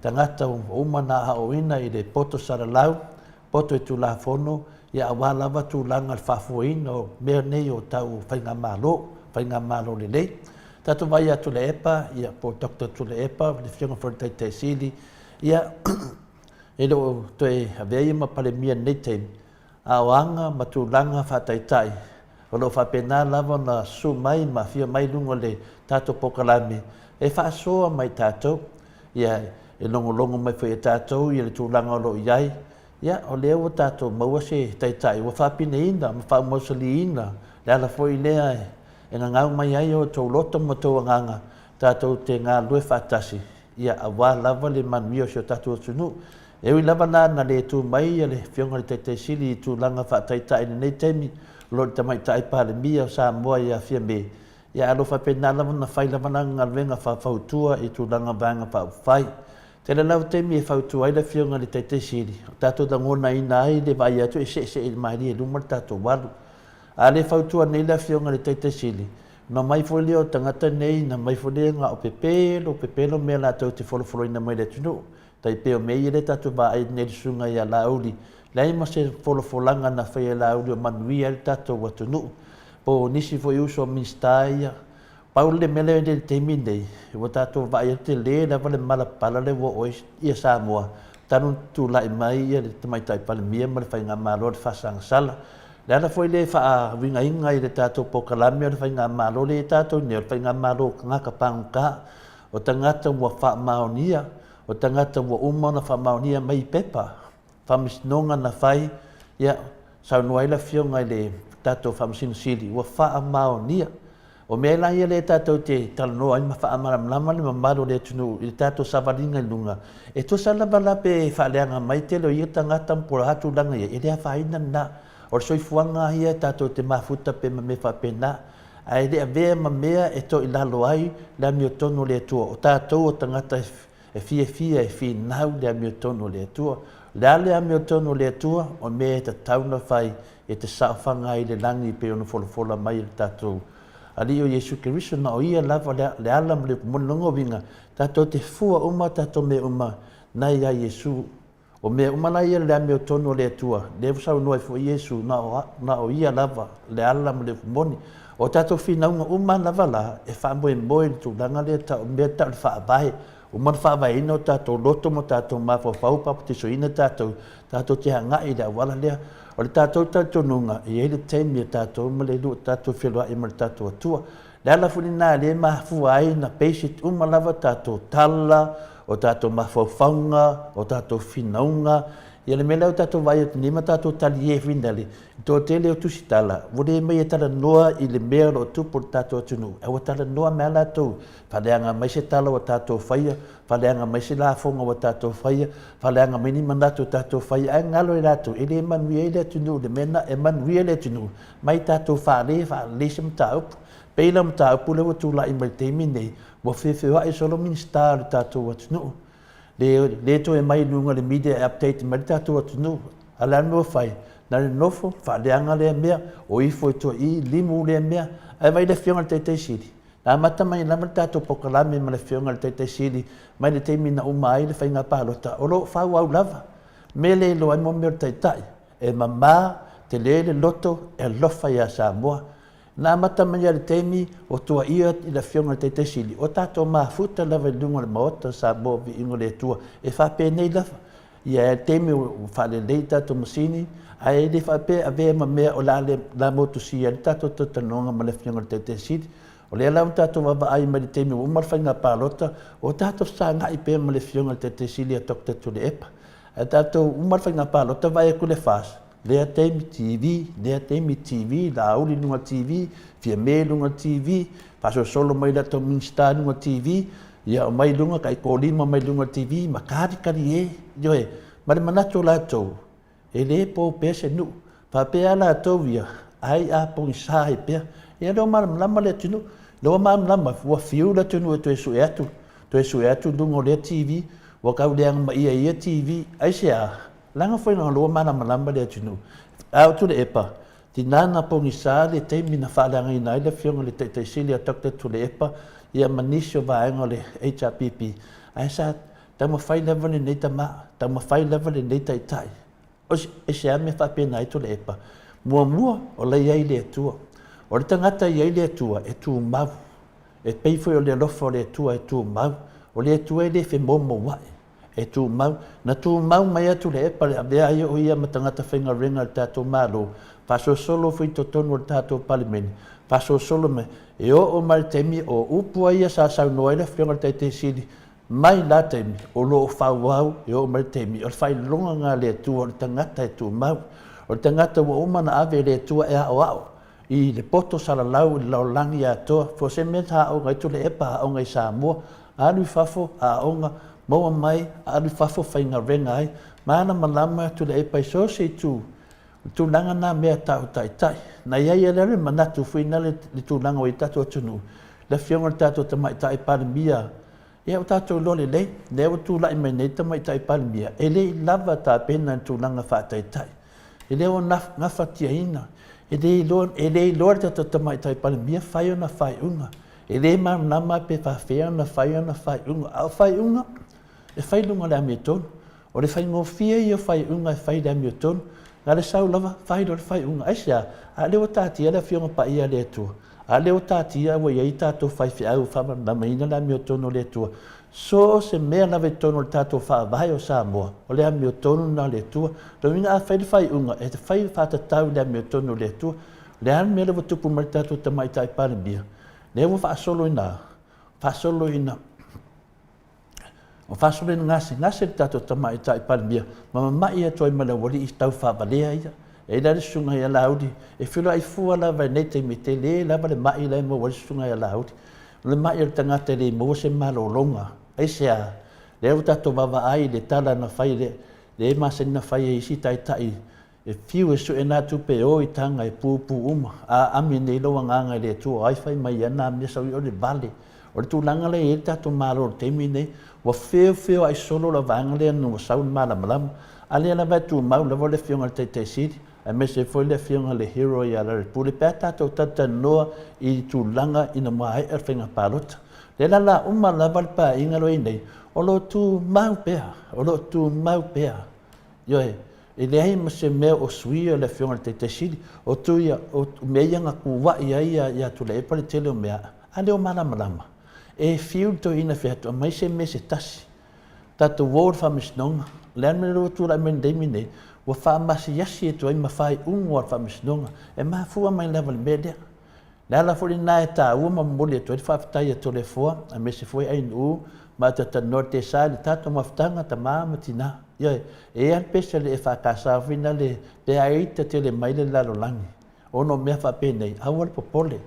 tagata ua uma ona aoaoina i le poto salalau, poto i Tulafono, ia aua lava tulaga o le faafoeina o mea nei o tau faigamalo, faigamalo lelei. Tatou vaai ia Tuilaepa, ia po o Doctor Tuilaepa, le Afioga foi i le Taitai Sili, ia e le o toe avea ia ma Palemia i lenei taimi, A o aga ma tulaga faataitai o lo o faapena lava ona susu mai ma afio mai i luga o le tatou polokalame e faasoa mai tatou, ia, e logologo mai foi e tatou ia le tulaga o lo o i ai. Ia, o lea ua tatou maua se taitai ua faapineina ma faamausaliina le ala foi lea e gagau mai ai o outou loto ma outou agaga tatou te galulue faatasi, ia, aua lava le manuia o si o tatou atunuu. E ui lava la na le tu mai le Afioga i le Taitai Sili i tulaga faataitai i lenei taimi, o lo o le Tamaitai Palemia o Samoa ia Fiame, ia ae o lo o faapena lava ona fai lava lana galuega faufautua i tulaga o Vaega Faaupufai. Tele lava taimi e fautua ai le Afioga i le Taitai Sili, o tatou lagonaina ai le vaai atu e seesee malie i luma le tatou alu. A le fautua nei le Afioga i le Taitai Sili, ona omai foi lea o tagata nei, ona omai foi lea na o pepelo, pepelo mea latou te folofoloina mai i le atunuu. Tai pei o mea ia lea tatou vaai nei i le susuga ia Laauli, leai ma se folafolaga na faia e Laauli o manuia ai le tatou atunuu. Po o nisi foi uso Minisita ia. Pau le mea lea i le taimi lenei, ua tatou vaai atu tele lava le malapala lea ua oo ai ia Samoa talu ona tulai mai ia le Tamaitai Palemia ma le Faigamalo a le Faasagasala. O le ala foi lea e faauigaina ai i le tatou polokalame o le Faigamalo lea e i ai tatou nei, o le Faigamalo o tagata pagota, o tagata ua faamaonia, o tagata ua uma ona faamaonia mai i pepa, faamasinoga na fai, ia, saunoa ai le Afioga i le tatou Faamasino Sili, ua faamaonia. O mea la ia lea tatou te talanoa ai ma faamalamalama le mamalu o le atunuu i le tatou savaliga i luga, e tusa lava la pe faaleaga mai tele o ia tagata po o le a tulaga i ai, e le afaina lena. O le soifuaga lava ia tatou te mafuta pea ma mea faapena, ae le avea ma mea e toilalo ai le amiotonu o le Atua. O tatou o tagata e fiafia e finau le amiotonu o le Atua. O le a le amiotonu o le Atua? O mea e tatau ona fai e te saofaga ai i le lagi e pei ona folafola mai e le tatou Alii o Iesu Keriso, na o Ia lava le ala ma le upu moni. Lona uiga, tatou te fua uma tatou mea uma na ia Iesu. O mea uma la ia le amiotonu o le Atua, lea ua saunoa ai foi Iesu, na o, na o Ia lava le ala ma le upu moni. O tatou finauga uma lava la, e faamoemoe i le tulaga lea tau, mea tau le Faavae. Uma ona faavaeina o tatou loto ma tatou mafaufau, papatisoina tatou, tatou te agai i le auala lea. O le tatou talitonuga, e i ai le taimi e tatou ma le tatou feloai ma le tatou Atua. Le ala foi lena lea e mafua ai ona basic uma lava tatou tala, o tatou mafaufauga, o tatou finauga. Ia le mea lea ua tatou vaai atu nei ma tatou talie foi na le toatele o tusitala, ua le mai e talanoa i le mea o lo o tupu i le tatou atunuu, ae ua talanoa mai lava latou, faaleaga mai se tala ua tatou faia, faaleaga mai se lafoga ua tatou faia, faaleaga mai ni manatu ua tatou faia, ae galo i latou, e le manuia ai le atunuu i le mea lena, e manuia le atunuu mai tatou faalē faalelei se mataupu. Pei la o mataupu lea ua tulai mai i le taimi lenei, ua feofeoai solo Minisita o le tatou atunuu. Le, le toe mai i luga o le media e update mai le tatou atunuu. A o le a le mea ua fai? Na o le nofo, faaleaga lea mea, o ifo i tua i i, limu lea mea. Ae vaai i le Afioga i le Taitai Sili, na amata mai lava le tatou polokalame ma le Afioga i le Taitai Sili mai le taimi na uma ai le faiga palota, o lo o faaauau lava. Mea le iloa ai mo mea o le Taitai. E mama, tele le loto, e alofa ia Samoa. Na amata mai lava i le taimi o tuaia i le Afioga i le Taitai Sili, o tatou mafuta lava i luga o le Maota o Samoa Viiga o le Atua, e faapenei lava. Ia le taimi ua faalelei tatou masini, ae le faapea e avea ma mea o le a le a motusia ai le tatou talatalanoaga ma le Afioga i le Taitai Sili. O lea la ua tatou vaavaai mai i le taimi ua uma le faiga palota, o tatou fesagai pea ma le Afioga i le Taitai Sili ia Doctor Tuilaepa. Ae tatou uma le faiga palota vaai atu le FAST, lea taimi TV, lea taimi TV, Laauli i luga TV, Fiame i luga TV, faasolosolo mai latou Minisita i luga TV, ia aumai i luga taitolima mai luga TV ma kalikali e, ioe, ma le manatu o latou, e le po pea se nuu. Faapea lava latou ia, ai a pogisa ai pea. Ia lea ua malamalama le atunuu. Lea ua malamalama, ua fiu le atunuu e toe sue atu, toe sue atu i luga o lea TV, ua tau leaga maia i ia TV. Aisea? Leaga foi leaga o lea ua malamalama le atunuu. A o Tuilaepa, tina na pogisa le taimi na faaleagaina ai le afioga i le Taitai Sili a Doctor Tuilaepa ia ma nisi o vaega o le HRPP, ae sa taumafai lava lenei tama, taumafai lava lenei taitai. E se a mea faapena ai Tuilaepa? Muamua, o la e i ai le Atua. O le tagata e i ai le Atua, e tumau. E pei foi o le alofa o le Atua e tumau. O le Atua e le femoumoua. E tumau. Na tumau mai a Tuilaepa le avea ai o ia ma tagata faigaluega a le tatou Malo, faasolosolo foi i totonu o le tatou Palemene, faasolosolo mai, e oo mai le taimi o upu a ia sa saunoa ai le Afioga i le Taitai Sili, mai la taimi, o lo o faaauau e oo mai le taimi, o le faailoga lena a le Atua o le tagata e tumau. O le tagata ua uma ona ave e le Atua e aoao i le poto salalau i le lalolagi atoa, for se mea sa aoga ai Tuilaepa, aoga i Samoa, Alu i fafo, aoga, maua mai, alu i fafo faigaluega ai, malamalama Tuilaepa i so o se itu, o le tulaga na mea tau taitai. Na i ai lea le manatu foi na le tulaga ua i ai le tatou atunuu, le afioga i le tatou Tamaitai Palemia, ia ua tatou iloa lelei, lea ua tulai mai nei le Tamaitai Palemia, e le i lava tapena i le tulaga faataitai. E le o gafatiaina, e le iloa, e le iloa le tatou Tamaitai Palemia fai ona faaiuga. E le malamalama pe faafefea ona fai ana faaiuga, a o faaiuga, e fai i luga o le amiotonu. O le faigofie ia o faaiuga e fai i le amiotonu, na o le sau lava fai loa le faaiuga. Aisea? A o lea ua taatia le Afioga Paia a le Atua, a o lea ua taatia ua i ai tatou faifeau e faamalamalamaina le amiotonu a le Atua. So o se mea lava i totonu o le tatou Faavae o Samoa, o le amiotonu lena a le Atua. Lona uiga a fai le faaiuga, e fai faatatau i le amiotonu a le Atua. O le a le mea lea ua tupu mai i le tatou Tamaitai Palemia? Lea ua faasolo ina, faasolo ina, ua faasolo ina gasegase le tatou Tamaitai Palemia ma mama'i atu ai ma le aualii tau faavalea ia. E i ai la le susuga ia Laauli, e feiloai fua lava i lenei taimi, e tele lava le ma'i la e maua ai le susuga ia Laauli. O le ma'i o le tagata e le maua se malologa. Aisea? Lea ua tatou vaavaai i le tala na fai, lea e masani ona fai e isi taitai E fiu e sue na tupe e o i taga e pupu uma, a ami nei lou agaga i le Atua o ai fai mai ia na mea sau i o le vale. O le tulaga lea e i ai le tatou Malo i le taimi lenei, ua feofeoai solo la vaega lea ina ua sau le malamalama. A lea lava e tumau lava le Afioga i le Taitai Sili, aemaise ai foi le Afioga i le Hero ia Larry pe a tatou talatalanoa i tulaga ina maea le faiga palota. Lea la la uma lava le paeaiga lo i ai nei, o lo o tumau pea, o lo o tumau pea. Ioe, e leai ma se mea o suia le Afioga i le Taitai Sili. O tu ia, o mea ia na kua'i ai ia Tuilaepa le tele o mea, a le o malamalama. E fiu le toeaina e fai atu, aumai se mea se tasi. Tatou o i le Faamasinoga. O le a le mea lea ua tulai mai i le taimi lenei? Ua faamasiasi atu ai ma faaiuga a le Faamasinoga. E mafua mai lava i le mea lea. Le ala foi lena e taua ma momoli atu ai le faafetai a Toleafoa aemaise foi Ainuu ma Atatanoa Tesa i le tatou mafutaga tama ma tina. Ioe, e i ai lava le pese a le EFKS foi na le pe a ita tele mai le lalolagi ona o mea faapenei, aua le popole,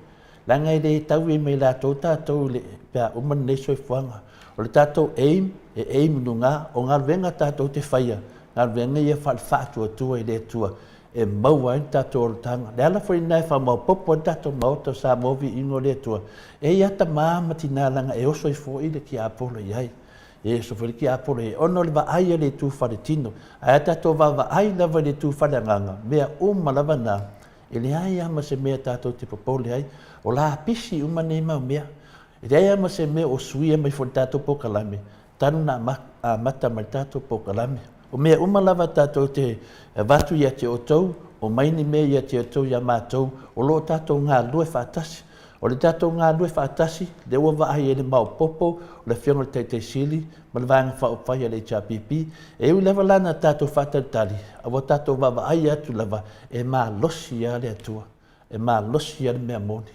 leaga e le tau i ai ma i latou tatou i le pe a uma lenei soifuaga. O le tatou aim, e aim i luga, o galuega tatou te faia, galuega ia faale-faatuatua i le Atua e maua ai le tatou olataga. Le ala foi lena e faamaopoopo ai le tatou Maota o Samoa Viiga o le Atua, e i ai tama ma tina leaga e oso ai foi le tiapolo i ai. E oso foi le tiapolo i ai, ona o le vaai a le itu faletino. Ae a tatou vaavaai lava i le itu faleagaga, mea uma lava na, e leai lava ma se mea tatou te popole ai. O lapisi uma nei mau mea. E leai lava ma se mea o suia mai foi i le tatou polokalame, talu ona amata mai le tatou polokalame. O mea uma lava tatou te avatu ia te outou, omai ni mea ia te outou ia matou, o lo o tatou galulue faatasi. O le tatou galulue faatasi, lea ua vaai ai le maopoopo o le Afioga i le Taitai Sili ma le Vaega Faaupufai a le HRPP, e ui lava la na tatou faatalitali, a ua tatou vaavaai atu lava, e malosi lava le Atua, e malosi lava le mea moni.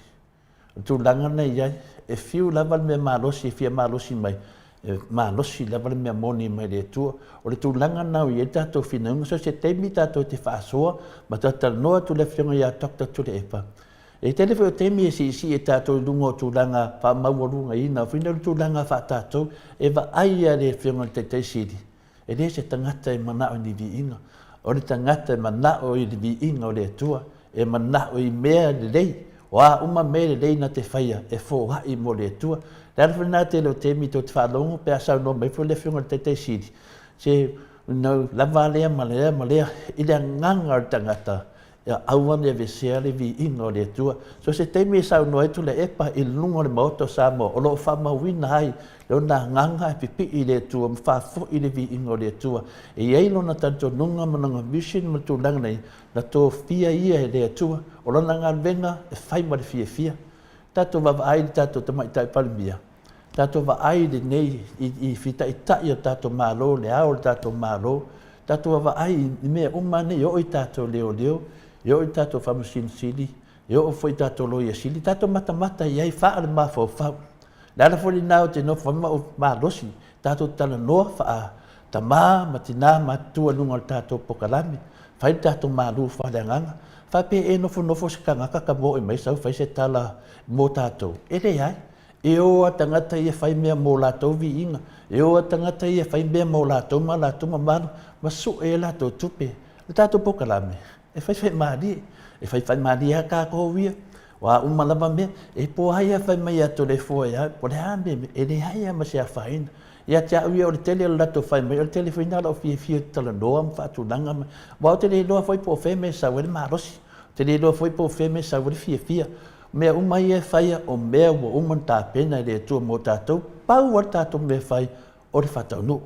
O le tulaga lena e i ai, e fiu lava le mea malosi e fia malosi mai, e malosi lava le mea moni mai le Atua. O le tulaga lena ua i ai le tatou finauga, so o se taimi tatou te faasoa ma talatalanoa atu le Afioga ia Doctor Tuilaepa. E tele foi o taimi e siisii e tatou i luga o tulaga faamaualugaina, foi lea o le tulaga faa-tatou, e vaai lava le Afioga i le Taitai Sili, E le se tagata e manao i ni viiga, o le tagata e manao i le viiga o le Atua, e manao i mea lelei, o a uma mea lelei na te faia, e foai mo le Atua. Le ala foi lena tele o taimi tou te faalogo pe a saunoa mai foi le Afioga i le Taitai Sili, se you know, lava lea ma lea ma lea, i le agaga o le tagata, Ia aua ne aveesea le viiga o le Atua. So se taimi e saunoa ai Tuilaepa i luga o le Maota o Samoa, o lo o faamauina ai lona agaga e pipii i le Atua ma faafoi le viiga o le Atua. E i ai lona talitonuga ma lona mission ma le tulaga nei, na tofia ia e le Atua. O lana galuega e fai ma le fiafia. Tatou vaavaai i le tatou Tamaitai Palemia. Tatou vaai lenei i, i fitaita'i o le tatou Malo, le ao o le tatou Malo, tatou vaavaai i mea uma nei, e oo i tatou leoleo, e oo i tatou Faamasino Sili, e oo foi i tatou Loia Sili, tatou matamata i ai faale-mafaufau. O le ala foi lena ou te nofo ai ma ou malosi, tatou talanoa faa-tama ma tina matutua i luga o le tatou polokalame, fai le tatou malu faaleagaga. Faapea e nofonofo se tagata tamoe mai sau fai se tala mo tatou, e leai. E o a tagata ia fai mea mo latou viiga, e o a tagata ia fai mea mo latou ma latou mamalu, ma sue ai latou tupe. O le tatou polokalame, e faifaimalie, e faifaimalie lava tatou ia, o a uma lava mea, e po ai lava fai mai ia Toleafoa ia au, po o le a le mea, e leai lava ma se afaina. Ia te au ia, o le tele o le latou fai mai, o le tele foi lena o lau fiafia ou te talanoa ma faatulaga ma, aua ou te le iloa foi po o fea mea e sau ai le malosi, ou te le iloa foi po o fea mea e sau ai le fiafia. O mea uma ia e faia, o mea ua uma ona tapena e le Atua mo tatou, pau lava le tatou mea e fai, o le faataunuu,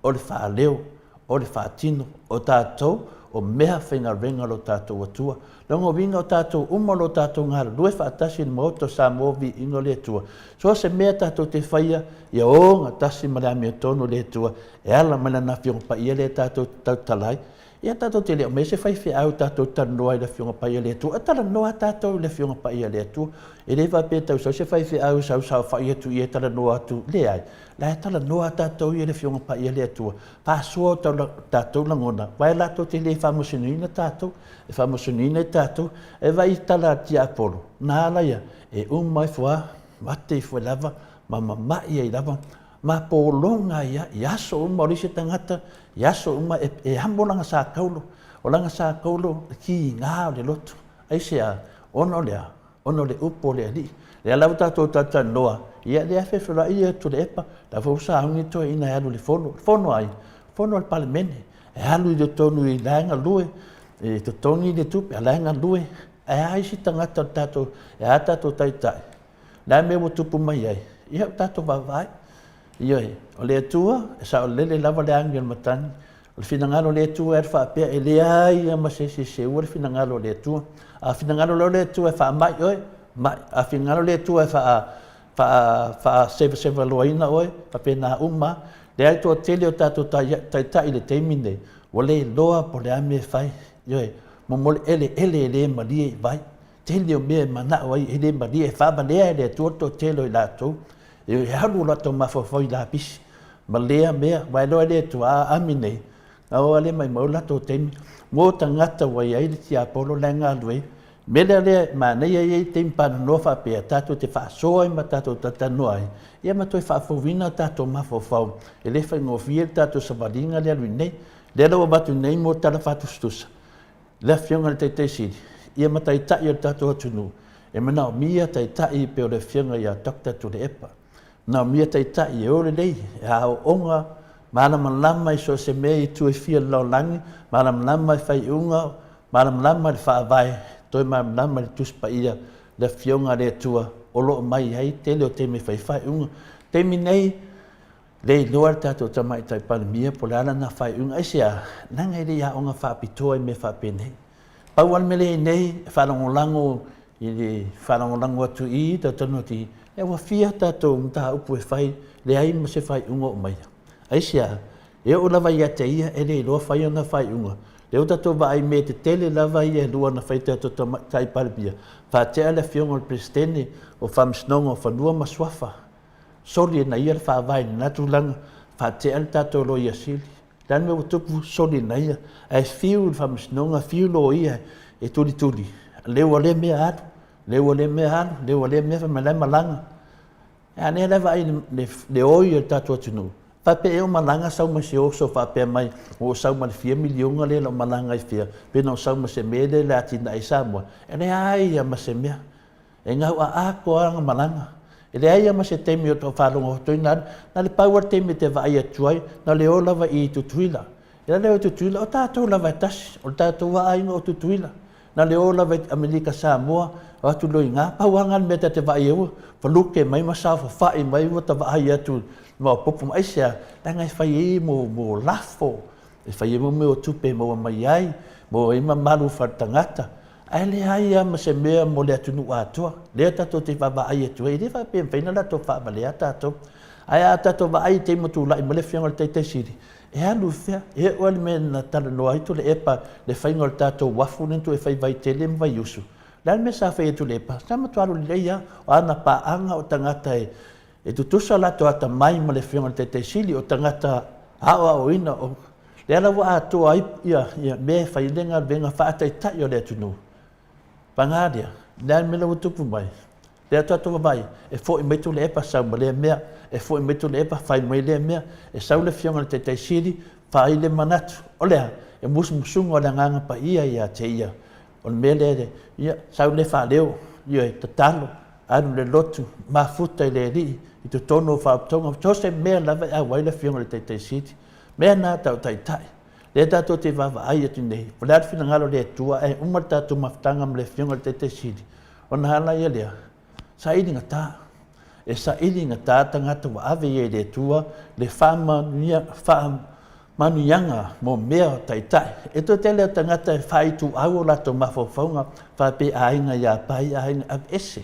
o le faaleo, o le faatino, o tatou o mea faigaluega a lo tatou Atua. Lona uiga o tatou uma o lo tatou galulue faatasi i le Maota o Samoa viiga o le Atua. So o se mea tatou te faia, ia ogatasi ma le amiotonu o le Atua e ala mai Lana Afioga Paia lea tatou te tautala ai. Ia tatou te le aumaia se faifeau tatou te talanoa ai i le Afioga Paia a le Atua. E talanoa lava tatou i le Afioga Paia a le Atua. E le faapea e tau sau se faifeau e sau saofai atu i e talanoa atu. Leai. La e talanoa lava tatou ia i le Afioga Paia a le Atua. Faasoa o tatou lagona, aua e latou te le faamasinoina tatou, e faamasinoina i tatou. E vaai i tala a le tiapolo, na ala ia, e uma ifo lava, mate ifo ai lava, ma mama'i ai lava, ma pologa ai lava i aso uma o le isi tagata, i aso uma e, e amo lana sakaulo. O lana sakaulo, e kiga o le loto. Aisea? Ona o le a? Ona o le upu o le Alii. Lea lava tatou talatalanoa, ia lea e fefeuloai ia Tuilaepa, la foi ua sauni toeaiina e alu i le fono. Fono a ai? Fono a le Palemene. E alu i totonu i la e galue, e totogi le tupe, a la e galue. Ae a isi tagata o le tatou, e a tatou taitai? O le a le mea ua tupu mai ai? Ia, ua tatou vaavaai. Ioe, o le Atua, e saolele lava le agi o le matagi. O le finagalo o le Atua e alu faapea, e leai lava ma se isi e seua le finagalo o le Atua. A finagalo loa le Atua e faamai oe, mai. A finagalo le Atua e faa, faa, faasevasevaloaina oe, faapena uma lava. Leai, toatele o tatou taitai i le taimi lenei, ua le iloa po o le a mea e fai. Ioe, momoli eleele e le malie i vai. Tele o mea e manao ai e le malie, e faavalea e le Atua le toatele o i latou. E alu o latou mafaufau i lapisi ma lea mea, aua e iloa e le Atua, a aami nei, na o lea maimau le latou taimi, mo tagata ua i ai le tiapolo la e galulue ai. Mea lea lea e manaia e i ai taimi paanonoa faapea, tatou te faasoa ai ma tatou talatalanoa ai, ia ma toe faafouina o tatou mafaufau. E le faigofie le tatou savaliga lea alu nei. Lea la ua avatu nei mo tala faatusatusa, le Afioga i le Taitai Sili, ia ma Taitai o le tatou atunuu, e manaomia Taitai e pei o le Afioga ia Doctor Tuilaepa. Manaomia Taitai e o lelei, e aooga, malamalama i so o se mea i itu e fia o le lalolagi, malamalama i faaiuga, malamalama i le Faavae, toe malamalama i le Tusi Paia, le Afioga a le Atua o lo o mai ai tele o taimi e fai ai faaiuga. Taimi nei, Le iloa le tatou Tamaitai Palemia po o le a lana faaiuga. Aisea? Leaga e le i aoga faapitoa i mea faapenei. Pau lava le mea lea i ai nei, e faalagolago i le faalagolago atu i i, talatalanoa atu i i, ia ua fia tatou mataupu e fai, leai ma se faaiuga o aumaia. Aisea? E oo lava ia te ia e le iloa fai ana faaiuga. Lea ua tatou vaai i mea tetele lava ia e lua na fai e tatou Tamaitai Palemia, faatea le Afioga i le Peresetene o Faamasinoga o Fanua ma Suafa, Soli e na ia le faavae i lena tulaga, faatea le tatou Loia Sili. O le a le mea ua tupu, soli e na ia. Ae fiu le Faamasinoga, fiu loia e tulituli, leu ua lea mea alu, leu ua lea mea alu, leu ua lea mea, fai mai la e malaga. A lea la e vaai i le oi o le tatou atunuu, faapea ea o malaga sau ma se oso faapea mai, ua ou sau ma le fia miliona lea na ou malaga ai fia, pe na ou sau ma se mea lea o le a atinae ai Samoa. E leai lava ma se mea. E gau aakoa lana malaga. E leai lava ma se taimi o tau faalogo atu ai na alu. Na o le pau lava le taimi e te vaai atu ai, na o le o lava i Tutuila. E le o Tutuila, o tatou lava e tasi, o le tatou lava aiga o Tutuila. Na o le o lava i Amerika Samoa, o atu loa i ina, pau lava lena o le mea ta te vaai ai ua faluke mai ma saofafai mai ua ta vaai atu i maopoopo ma aisea, leaga e fai ai mo lafo, e fai ai mo mea o tupe e maua mai ai, maua ai mamalu faaletagata. Ae leai lava ma se mea mo le atunuu atoa, lea tatou te vaavaai atu ai, e le faapea e mafai ona latou faavalea tatou. Ae a tatou vaai i le taimi ua tulai mai le Afioga i le Taitai Sili, e alu i fea? E oo lava i le mea na talanoa ai Tuilaepa i le faiga o le tatou uafu lea na toe fai i Vaitele ma Vaiusu, o le a le mea sa fai e Tuilaepa? Sa matua alu lelei lava, o ana paaga o tagata e tutusa o latou atamai ma le Afioga i le Taitai Sili, o tagata aoaoina, o lea la ua atoa ai ia mea e fai ai le galuega faataitai o le atunuu. Paga lea, o le a le mea la ua tupu mai? Lea tatou vaavaai, e foi mai Tuilaepa sau ma lea mea, e foi mai Tuilaepa fai mai lea mea, e sau le Afioga i le Taitai Sili, fai le manatu. O le a? E musumusuga o le Agaga Paia ia te ia. O le mea lea, ia, sau lea faaleo, ioe, tatalo, alu i le lotu, mafuta i le Alii, i totonu o faauputoga, so o se mea lava e auai le Afioga i le Taitai Sili. Mea na tau Taitai. Lea tatou te vaavaai atu nei, o le a le finagalo o le Atua ae uma le tatou mafutaga ma le Afioga i le Taitai Sili, ona ala ia lea, saili gata. E saili gata tagata ua ave ia i le Atua le faamanuia, faamanuiaga mo mea o taitai. E toatele o tagata e faaituau o latou mafaufauga faapea aiga ia Pai, aiga, aveese.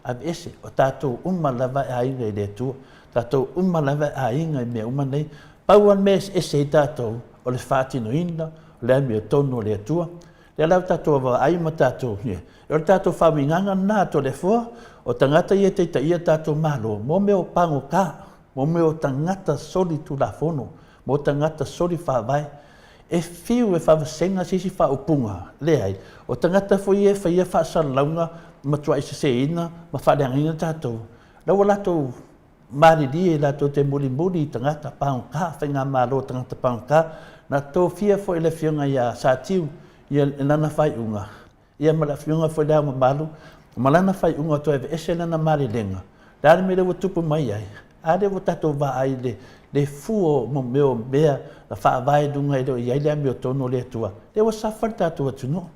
Aveese, o tatou uma lava e aiga i le Atua. Tatou uma lava e aiga i mea uma nei. Pau lava le mea e eseese ai tatou, o le faatinoina o le amiotonu o le Atua. Lea la ua tatou vaavaai ma tatou, o le tatou faauigaga lena a Toleafoa, o tagata ia e taitaia tatou Malo, mo mea o pagota, mo mea o tagata solitulafono, mo tagata soli faavae. E fiu e faavasega se isi faaupuga, leai, o tagata foi ia e faia faasalalauga matuai seseina ma faaleagaina tatou, la ua latou malilie latou te mulimuli i tagata pagota, faigamalo tagata pagota. Na tofia foi e le Afioga ia Satiu ia lana faaiuga, ia ma le Afioga foi i Le Ao Mamalu ma lana faaiuga toe aveese lana malilega. Le a le mea lea ua tupu mai ai? A lea ua tatou vaai i le fua o mea o mea na faavae i luga e le o i ai le amiotonu o le Atua, lea ua safa le tatou atunuu.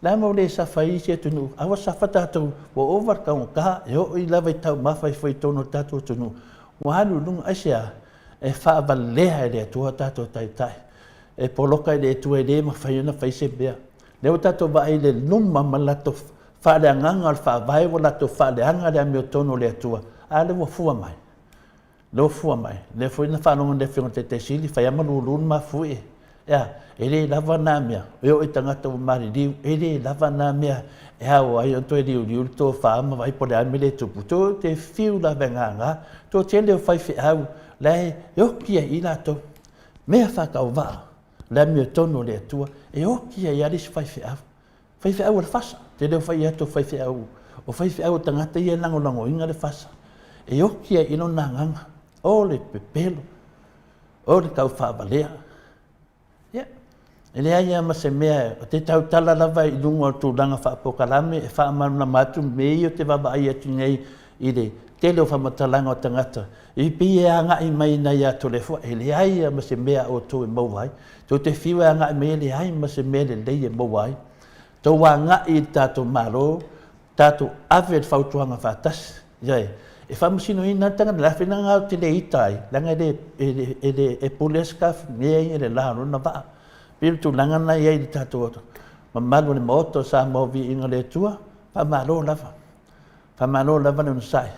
Le a mea ua le safa ai isi atunuu? A ua safa tatou, ua ova le taugata, e oo lava i taumafa e fai i totonu o le tatou atunuu, ua alu i luga. Aisea? E faavalea e le Atua tatou taitai. E poloka i le Atua e le mafai ona fai se mea. Lea ua tatou vaai i le luma ma le latou faaleagaga o le Faavae ua latou faaleaga le amiotonu o le Atua, a lea ua fua mai. Lea ua fua mai. Lea foi na faalogo le Afioga i le Taitai Sili, fai lava ma lulu le mafuie. E a? E le lava na mea. E oo i tagata ua maliliu, e le lava na mea e ao ai ona toe liuliu le tofa ma vaai po o le a le mea lea e tupu. Tou te fiu lava e gaga, toatele o faifeau la e oki ai i latou. Mea faatauvaa, le amiotonu o le Atua, e oki ai lava le isi faifeau. Faifeau o le fasa, te le o fai atu o faifeau, o faifeau o tagata ia e lagolagoina le fasa, e oki ai i lona agaga, o le pepelo, o le taufaavalea. Ia, e leai lava ma se mea, ou te tautala lava i luga o tulaga faapolokalame e faamalamalama atu mea ia ou te vaavaai atu nei i le tele o faamatalaga o tagata, e pei e agai mai i nai a Toleafoa, e leai lava ma se mea a outou e maua ai. Tou te fiu e agai mai e leai ma se mea lelei e maua ai. Tou agai i le tatou Malo, tatou ave le fautuaga faatasi. Ioe, e faamasinoina le tagata, le a fea ou te le ita ai, leaga e le, e le, e le, e pule lava Sikafinia ia i le la o lona vaa. Pei o le tulaga lena e i ai i le tatou mamalu o le Maota o Samoa Viiga i le Atua, faamalo lava. Faamalo lava le onosai.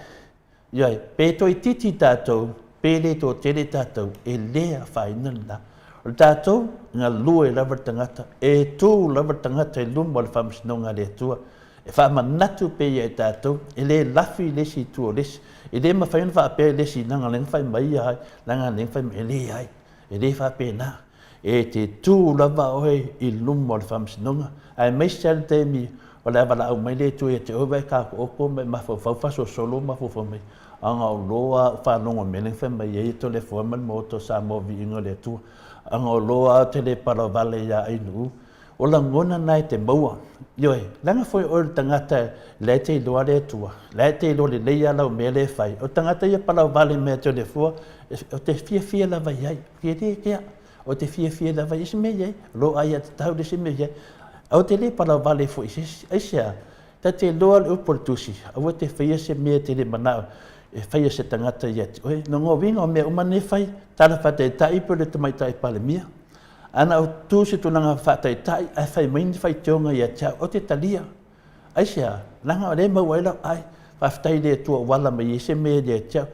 Ioe, pe toaitiiti tatou, pe le toatele tatou, e le afaina lena. O le tatou, e galue lava le tagata, e tu lava le tagata i luma o le faamasinoga a le Atua, e faamanatu pea ia i tatou, e le lafi le isi i tua o le isi. E le mafai ona faapea i le isi, leaga o lea na fai mai ia ai, leaga o lea na fai mai, e leai. E le faapena. E te tu lava oe i luma o le faamasinoga, aemaise lava le taimi o le a valaau mai le Atua ia te oe, vaai taotooko ma e mafaufau faasolosolo mafaufau mai, ana o loa au faalogo i le mea lea na fai mai ai e Toleafoa ma le Maota o Samoa Viiga o le Atua, ana o loa ou te le palavale ia Ainuu. O lagona na e te maua. Ioe, leaga foi oe o le tagata la e te iloa le Atua, la e te iloa lelei lava lau mea lea e fai. O le tagata ia palauvale mai ia te Toleafoa, ou te fiafia lava i ai. E le kea, ou te fiafia lava i isi mea e i ai, o lou aiatatau le isi mea e i ai. Ae ou te le palauvale foi i se isi. Aisea? Ta te iloa le upu a le Tusi, aua e te faia se mea e te le manao e faia se tagata ia te oe. Lona uiga o mea uma nei e fai, tala faataitai pe o le Tamaitai Palemia. Ana o tu se tulaga faataitai ae fai mai ni faitioga ia te au, ou te talia. Aisea? Leaga o lea e maua ai lau ai. Faafetai i le Atua ua ala mai ai se mea ia te au.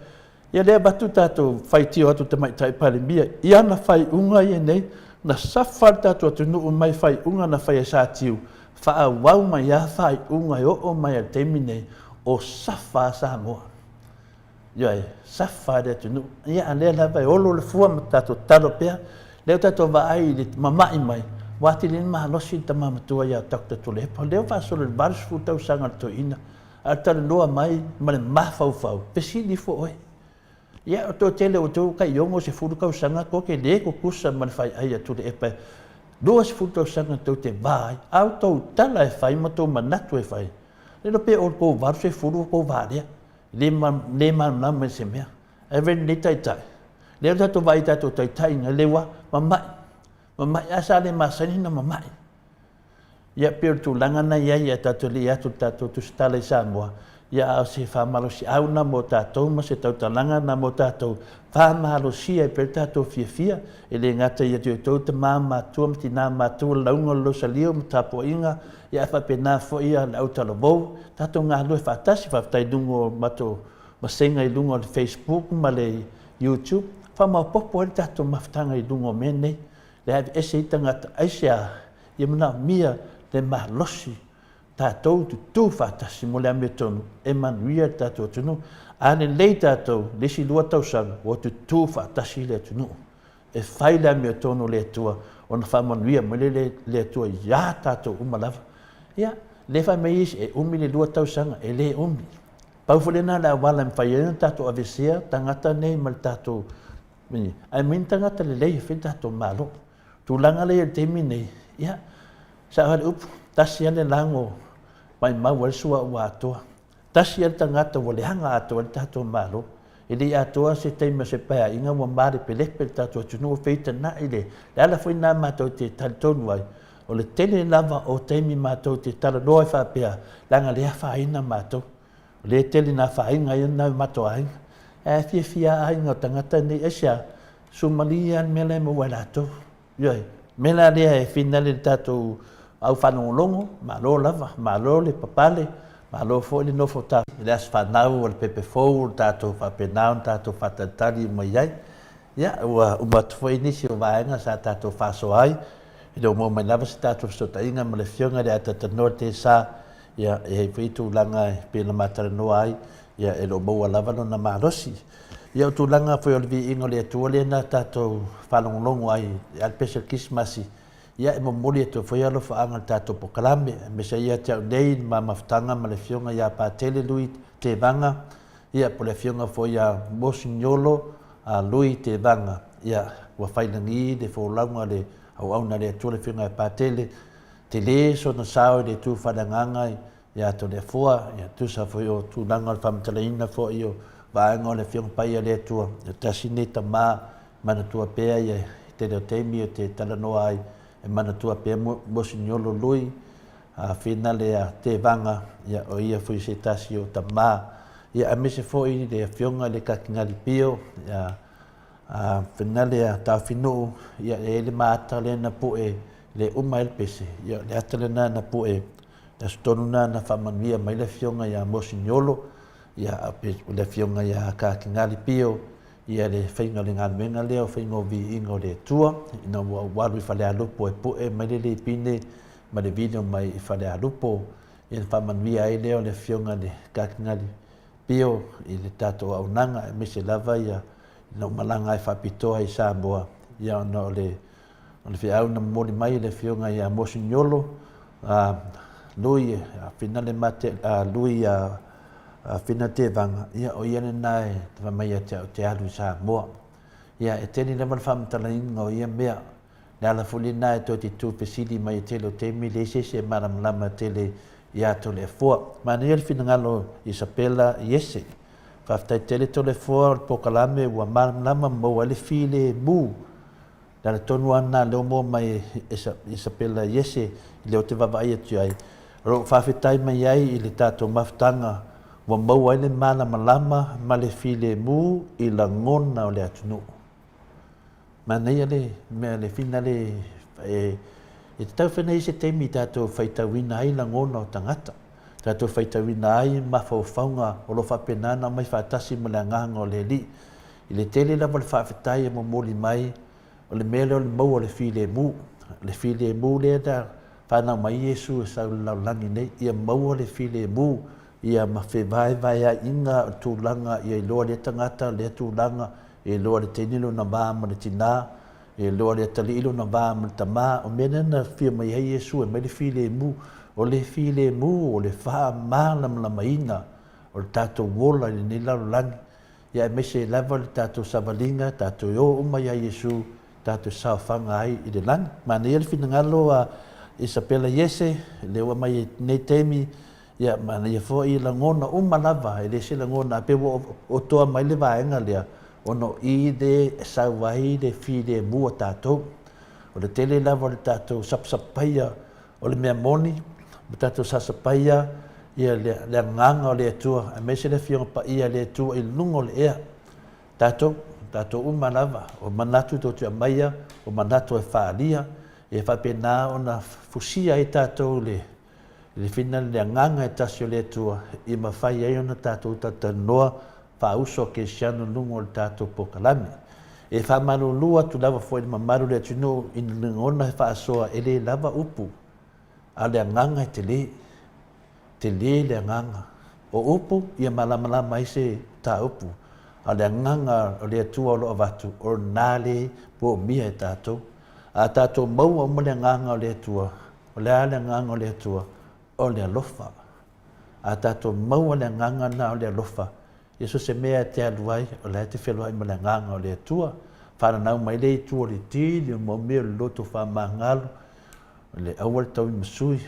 Ia lea avatu tatou faitio atu Tamaitai Palemia i ana faaiuga ia nei, na safa le tatou atunuu mai faaiuga na fai e Satiu, faaauau mai lava faaiuga e oo mai lava i le taimi nei, o safa lava Samoa. Ioe, safa le atunuu. Ia, a lea lava e olo le fua ma tatou tatalo pea. Lea ua tatou vaai i le mama'i mai, ua atili ai le malosi le tama matua ia Doctor Tuilaepa. O lea ua faasolo i le 80 tausaga o le toeaina, a o le talanoa mai ma le mafaufau, fesili ifo oe. Ia, o le toatele o outou tai 60 tausaga tou te le tutusa ma le faiai a Tuilaepa e 20 tausaga tou te va ai, a o tou tala e fai ma tou manatu e fai, le iloa pe o outou 80 ua tou va lea. Le malamalama i se mea. Ae vei lenei taitai. Lea ua tatou vaai i tatou taitai na lea ua mama'i. Mama'i. A sa le masani ona mama'i. Ia pei o le tulaga na i ai ae tatou le i atu i le tatou tusitala i Samoa, ia a o se faamalosiau na mo tatou ma se tautalaga na mo tatou, faamalosia ai pea le tatou fiafia, e le gata ia te outou tama matua ma tina matua, lauga o le Losalio ma tapuaiga, ia ae faapena foi le autalavou, tatou galulue faatasi, faafetai i luga o matou vasega i luga o le Facebook ma le YouTube, faamaopoopo ai le tatou mafutaga i luga o mea nei, le aveese ai tagata, aisea? Ia manaomia le malosi tatou tutū faatasi mo le amiotonu e manuia le tatou atunuu. A lelei tatou i le isi lua tausaga ua tutū faatasi le atunuu. E fai le amiotonu le Atua ona faamanuia mai lea le Atua iā tatou uma lava. Ia, lea fai mai isi e umi le lua tausaga, e le umi. Pau foi lena le auala e mafai ai ona tatou aveesea tagata nei ma le tatou, ae aumai ni tagata lelei e fai le tatou Malo. Tulaga lea i le taimi nei, ia, sao lava le upu, tasi lava le lago maimau ai le suauu atoa. Tasi lava le tagata ua leaga atoa ai le tatou Malo. E le i atoa se taimi o se paeaiga ua malepelepe le tatou atunuu, feitanai le, le ala foi lena matou te talitonu ai, o le tele lava o taimi matou te talanoa ai faapea, leaga le afaina matou. O lea e tele ina afaina ai nai o matou aiga. Ae fiafia lava aiga o tagata nei, aisea? Sumalie lava le mea la e maua e latou. Ioe. O le mea la lea e finale i le tatou au faalogologo, malo lava, malo le papale, malo foi le nofo ta. I le aso fanau o le pepe fou o le tatou faapena ona tatou faatalitali uma i ai. Ia, ua uma atu foi nisi o vaega sa tatou faasoa ai, e le o maua mai lava se tatou fesootaiga ma le Afioga i le Atatanoa Tesa, ia, e i ai foi tulaga e pei ona ma talanoa ai, ia, e le o maua lava lona malosi. Ia, o tulaga foi o le viiga o le Atua lea na tatou faalogologo ai i le pese o le Kerisimasi, ia, e momoli atu ai foi alofaaga i le tatou polokalame, aemaise ai ia te au nei le ma mafutaga ma le Afioga ia Patele Lui Tevaga, ia, po o le Afioga foi ia Mosignolo Lui Tevaga, ia, ua failagi le folauga a le auauna a le Atua le Afioga ia Patele, tele sona sao i le itu faaleagaga ia Toleafoa, ia tusa foi o tulaga o le faamatalaina foi o vaega o le Afioga Paia a le Atua, ia tasi nei tama manatua pea ia i tele o taimi o te talanoa ai e manatua pea Mosignolo Lui a Finale a Tevaga, ia o ia foi se tasi o tama, ia aemaise foi le Afioga i le Kakinali Pio, ia A finale a Taofinuu, ia e i ai le maata lea na pue le uma ai le pese, ia o le ata lena na pue, le aso tonu lena na faamanuia mai le afioga ia Mosiniolo, ia o le afioga ia Kakinali Pio, ia le faiga o le galuega lea o faiga o viiga o le Atua, ina ua ou alu i Falealupo e pue mai le leipine ma le vino mai i Falealupo, ia na faamanuia ai lea o le afioga i le Kakinali Pio i le tatou auaunaga aemaise lava ia ina ua malaga ai faapitoa i Samoa ia ona o le o le feau na momoli mai e le afioga ia Mosignolo a Lui Finale Mate a Lui a Fina Tevaga ia o ia lena e fai mai ia te au te alu i Samoa. Ia e tele lava le faamatalaina o ia mea. Le ala foi lena e toe te tuufesili mai e tele o taimi, leai se isi e malamalama tele iā Toleafoa. Manaia le finagalo o Isabella Iese. Faafetai tele Toleafoa o le polokalame ua malamalama ma maua ai le filemu. Le ala tonu lava lena lea ua maua mai e Isabella Iese i lea ou te vaavaai atu ai. O lo o faafetai mai ai i le tatou mafutaga ua maua ai le malamalama ma le filemu i lagona o le atunuu. Manaia le mea le finale e e tatau foi ona i ai se taimi tatou faitauina ai lagona o tagata, tatou faitauina ai mafaufauga o lo o faapena ona aumai faatasi ma le agaga o le Alii. I le tele lava o le faafetai e momoli mai, o le mea lea o le maua o le filemu, o le filemu lea na fanau mai ai Iesu e sau i le lalolagi nei, ia maua le filemu, ia ma fevaevaeaiga o tulaga ia iloa lea tagata, lea tulaga, ia iloa le teine lona va ma le tina, ia iloa le atalii lona va ma le tama. O mea lea na afio mai ai Iesu e aumai le filemu. O le filemu o le faamalamalamaina o le tatou ola i lenei lalolagi, ia aemaise lava le tatou savaliga, tatou e o uma ia Iesu, tatou saofaga ai i le lagi. Manaia le finagalo a Isapela Iese, lea ua aumai i lenei taimi, ia manaia foi lagona uma lava, e le se lagona, ae pei ua otoa mai le vaega lea, ona o i le e sau ai le filemu a tatou. O le tele lava o le tatou sapasapaia o le mea moni, ma tatou sasapaia ia le agaga o le Atua, aemaise le Afioga Paia a le Atua i luga o le ea. Tatou, tatou uma lava, o manatu tou te aumaia, o manatu e faaalia, ia faapena ona fusia ai tatou i le fina le agaga e tasi o le Atua, i mafai ai ona tatou talatalanoa faauso a kerisiano i luga o le tatou polokalame. E faamalulu atu lava foi i le mamalu o le atunuu i ni lagona e faasoa e le lava upu, a o le agaga e tele. Tele le agaga. O upu ia malamalama ai se mataupu, a o le agaga o le Atua o lo o avatu, o lena le poomia e tatou. A tatou maua uma le agaga o le Atua, o le a le agaga o le Atua? O le alofa. A tatou maua le agaga lena o le alofa, ia so o se mea e te alu ai, o la e te feloai ma le agaga o le Atua. Fananau mai lea i tua o le tili o mau mea o le loto faamagalo, le aua le taui ma sui,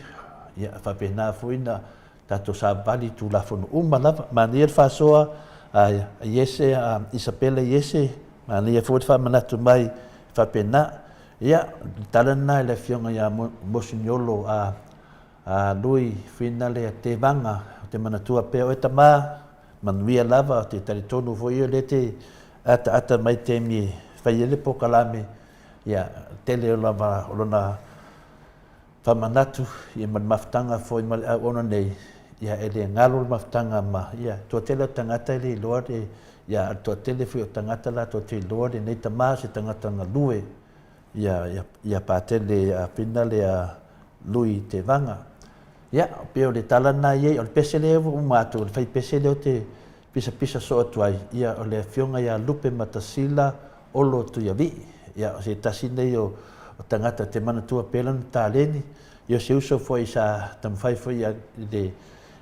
ia faapena foi na tatou savali i Tulafono uma lava. Manaia le faasoa a Iese, a Isapela Iese, manaia foi le faamanatu mai faapena. Ia, le tala lena i le Afioga ia Moseniolo a a Lui Finale Tevaga, ou te manatua pea oe tama, manuia lava, ou te talitonu foi o lea e te ataata mai i taimi e fai ai le polokalame, ia, tele lava o lona faamanatu ia ma le mafutaga foi ma le auauna nei, ia e le galo le mafutaga ma, ia, toatele o tagata e le iloa le, ia, a o le toatele foi o tagata latou te iloa lenei tama o se tagata galue, ia, ia, ia Patele a Finale a Lui Tevaga. Ia, pei o le tala lena i ai, o le pese lea ua uma atu, o le faipese lea ou te pisapisa soo atu ai, ia, o le afioga ia Lupe Matasila Olo Tuialii. Ia, o se tasi lenei o, o tagata te manatua pea lana taleni, ia o se uso foi sa taumafai foi i le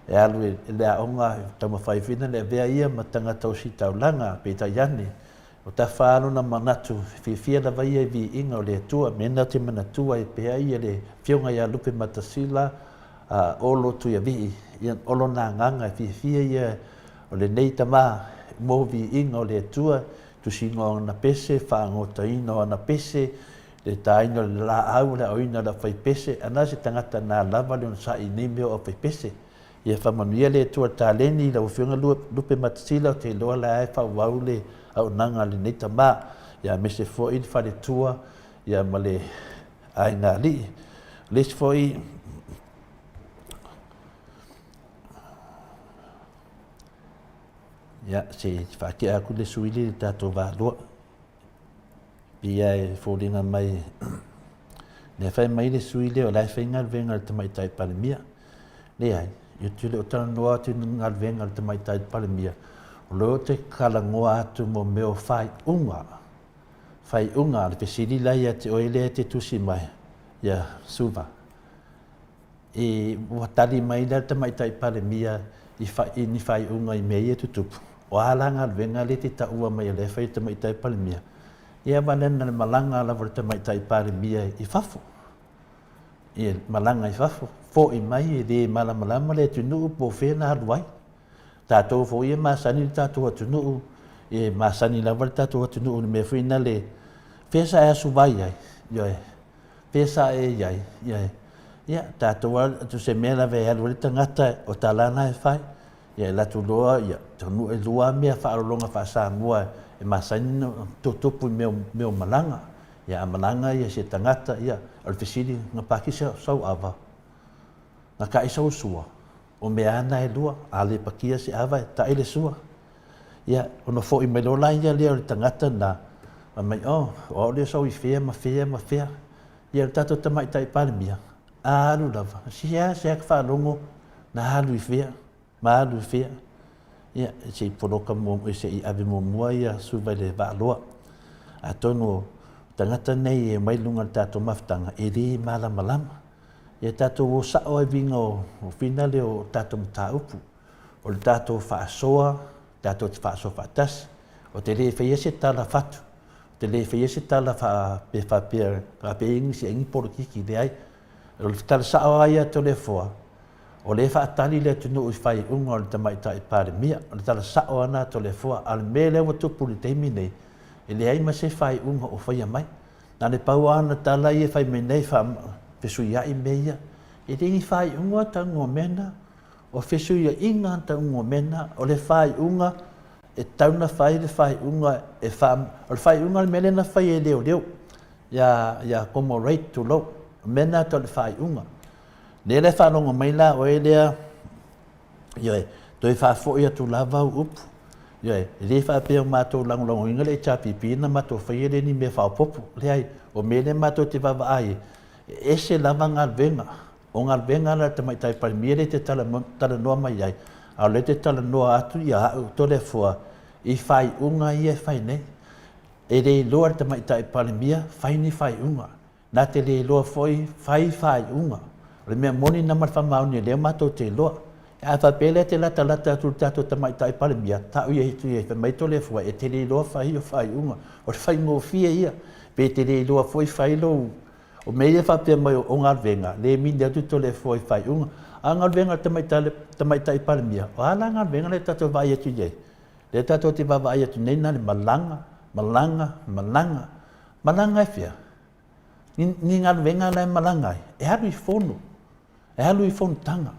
e alu i le aoga, taumafai foi na le avea ia ma tagata ositaulaga, peitai ane, O tafa lona manatu, fiafia lava ia i viiga o le Atua, mena te manatua ai pea ia le Afioga ia Lupe Matasila a Olo Tuiavii, ia o lona agaga e fiafia ia o lenei tama mo viiga o le Atua, tusiga o ana pese, faagotaina o ana pese, le taina o le laau, le aoina o le aufaipese, ana se tagata na lava le onosai i nei mea o aufaipese. Ia faamanuia le Atua taleni i lau Afioga Lupe Matasila, ou te iloa la e faaauau le auaunaga a lenei tama, ia aemaise foi le faletua ia ma le aiga alii. O le isi foi, ia se i faatea atu le sui i le tatou va lua. Pei e foliga mai, lea fai mai le sui lea o la e fai galuega a le Tamaitai Palemia. Leai, ou te le o talanoa atu i ni galuega a le Tamaitai Palemia, o lea ou te talanoa atu mo mea o faaiuga, faaiuga, o le fesili la ia te oe lea e te tusi mai, ia Suva. I ua tali mai la le Tamaitai Palemia i fa, i ni faaiuga i mea ia e tutupu, o a la galuega lea e te taua mai o lea e fai e le Tamaitai Palemia? Ia vale ana le malaga lava o le Tamaitai Palemia i fafo. Ia malaga i fafo, fo'i mai e le malamalama le atunuu po o fea na alu ai. Tatou foi e masani le tatou atunuu, e masani lava le tatou atunuu i le mea foi nale, fea sa e asu vai ai? Ioe. Pea sa e i ai, ia, ia, tatou a, tu se mea lava e alu ai le tagata, o tala na e fai. Ia e latou loa, ia, taunuu e lua mea faalologa faa-Samoa e masani ona tutupu i mea o malaga. Ia a malaga ia se tagata, ia, o le fesili, na paki sau ava, na taʻi sau sua, o mea a na e lua, a le pakia se ava e taʻi le sua. Ia, ona foʻi mai loa la ia lea o le tagata lena, fai mai, oh, o au lea sau i fea ma fea ma fea. Ia, le tatou Tamaitai Palemia, a alu lava, seasea ka faalogo na alu i fea ma alu i fea. Ia, se i poloka muamua, se i ave muamua ia Suva i le Vaaloa. Atonu o tagata nei e omai i luga o le tatou mafutaga, e le malamalama. Ia tatou o sao ai viga o finale o tatou mataupu. O le tatou faasoa, tatou te faasoa faatasi. O te le faia se tala fatu, o te le faia se tala pe faapea, faapea i nisi ai ni polokiki, leai. O le tala sao lava ia a Toleafoa, o lea e faatali le atunuu i faaiuga o le Tamaitai Palemia. O le tala sao lava lena a Toleafoa. A o le mea lea ua tupu i le taimi nei, e leai ma se faaiuga o faia mai. Na o le pau lava ona tala ia e fai mai nei, fesuiai mea ia. E le ni faaiuga tauga o mea na. O fesuiaiga tauga o mea na. O le faaiuga e tatau ona fai le faaiuga e faa... O le faaiuga le mea lea na fai e leoleo ia, ia Comorate tulou. O mea na atau le faaiuga. Lea la e faalogo mai la oe lea, ioe, toe faafoi atu lava au upu. Ioe, e le faapea o matou lagolagoina le HRPP na matou faia lea ni mea faaopoopo. Leai, o mea lea matou te vaavaai ai, e ese lava galuega. O galuega la a le Tamaitai Palemia lea e te talanoa mai ai, a o lea e te talanoa atu ia au Toleafoa i faaiuga ia e fai nei. E le iloa e le Tamaitai Palemia fai ni faaiuga. Na te le iloa foi fai faaiuga. O le mea moni na ma le faamaoni o lea matou te iloa. A faapea lea te latalata atu i le tatou Tamaitai Palemia, tau ia atu ia fai mai Toleafoa e te le iloa fai o faaiuga. O le faigofie ia. Pe te le iloa foi fai lou O mea ia faapea mai o galuega, le mili atu Toleafoa i faaiuga. A o galuega a le Tamaitai Palemia, o a la galuega lea tatou te vaai atu i ai? Lea tatou te vaavaai atu nei na o le malaga, malaga, malaga. Malaga ai fea? Ni, ni galuega la e malaga ai, e alu i fono, e alu i fonotaga.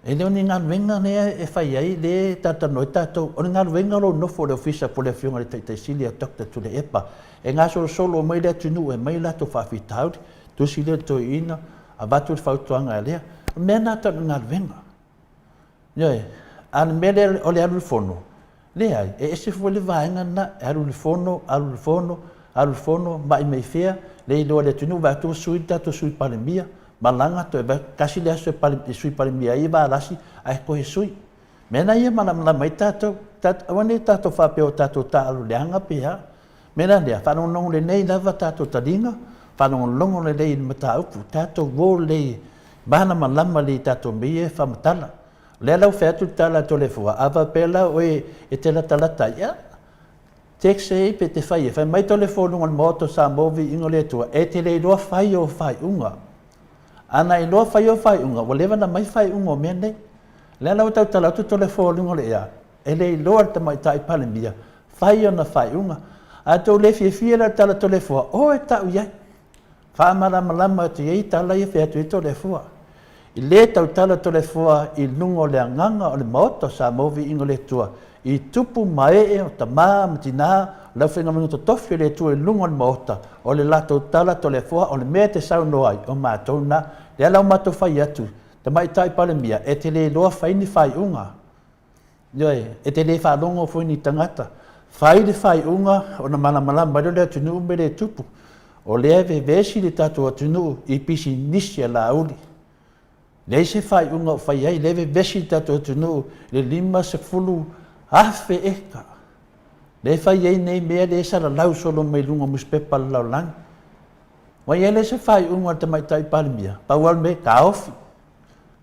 E le o ni galuega lea e fai ai, lea e talatalanoa ai tatou. O le galuega o lou nofo i le ofisa po o le afioga i le Taitai Sili a Doctor Tuilaepa, e gasolosolo mai le atunuu e aumai latou faafitauli, tusi lea i le toeaina, avatu le fautuaga lea. O le mea lena tau o le galuega. Ioe, a o le mea lea o le alu i le fono, leai, e ese foi le vaega lena, e alu i le fono, alu i le fono, alu i le fono, mai mai fea, le iloa e le atunuu, vaai atu ua sui le tatou Sui Palemia, malaga toe vaai atu, tasi le aso e Sui Palemia ai Valasi ae toe sui. Mea la ia e malamalama ai tatou, aua ne i tatou faapea ua tatou taaalo leaga pe a. Mea la lea, faalogologo lelei lava tatou taliga, faalogologo lelei i le mataupu, tatou o lelei, malamalama lelei i tatou mea ia e faamatala. O lea la ua fai atu le tala a Toleafoa, a faapea la oe e te latalata ai, ia, text e pe te fai e, fai mai Toleafoa i luga o le Maota o Samoa viiga o le Atua, e te le iloa fai ou faaiuga. A na iloa fai ou faaiuga, ua leva ona aumai faaiuga o mea nei. O lea la ua tautala atu Toleafoa i luga o le ea, E le iloa le Tamaitai Palemia fai ona faaiuga. A tou le fiafia la tala Toleafoa, o e tau i ai. Faamalamalama atu i ai tala ia fai atu ai Toleafoa. I le tautala Toleafoa i luga o le agaga o le Maota o Samoa Viiga o le Atua, i tupu ma ee o tama ma tina, o le aufaigaluega totofi o le Atua i luga o le Maota, o le latou tala Toleafoa, o le mea e te saunoa ai, o matou na. Lea la ua matou fai atu, Tamaitai Palemia, e te le iloa fai ni faaiuga. Ioe, e te le faalogo foi ni tagata. Fai le faaiuga ona malamalama ai lea o le atunuu me le tupu. O lea e vevesi le tatou atunuu i pisinisi a Laauli. Leai se faaiuga o fai ai, lea e vevesi le tatou atunuu i le 50,000 eka. Lea e fai ai nei mea lea e salalau solo mai luga o nusipepa a le lalolagi. Ua i ai lea se faaiuga a le Tamaitai Palemia, pau lava le mea, taofi.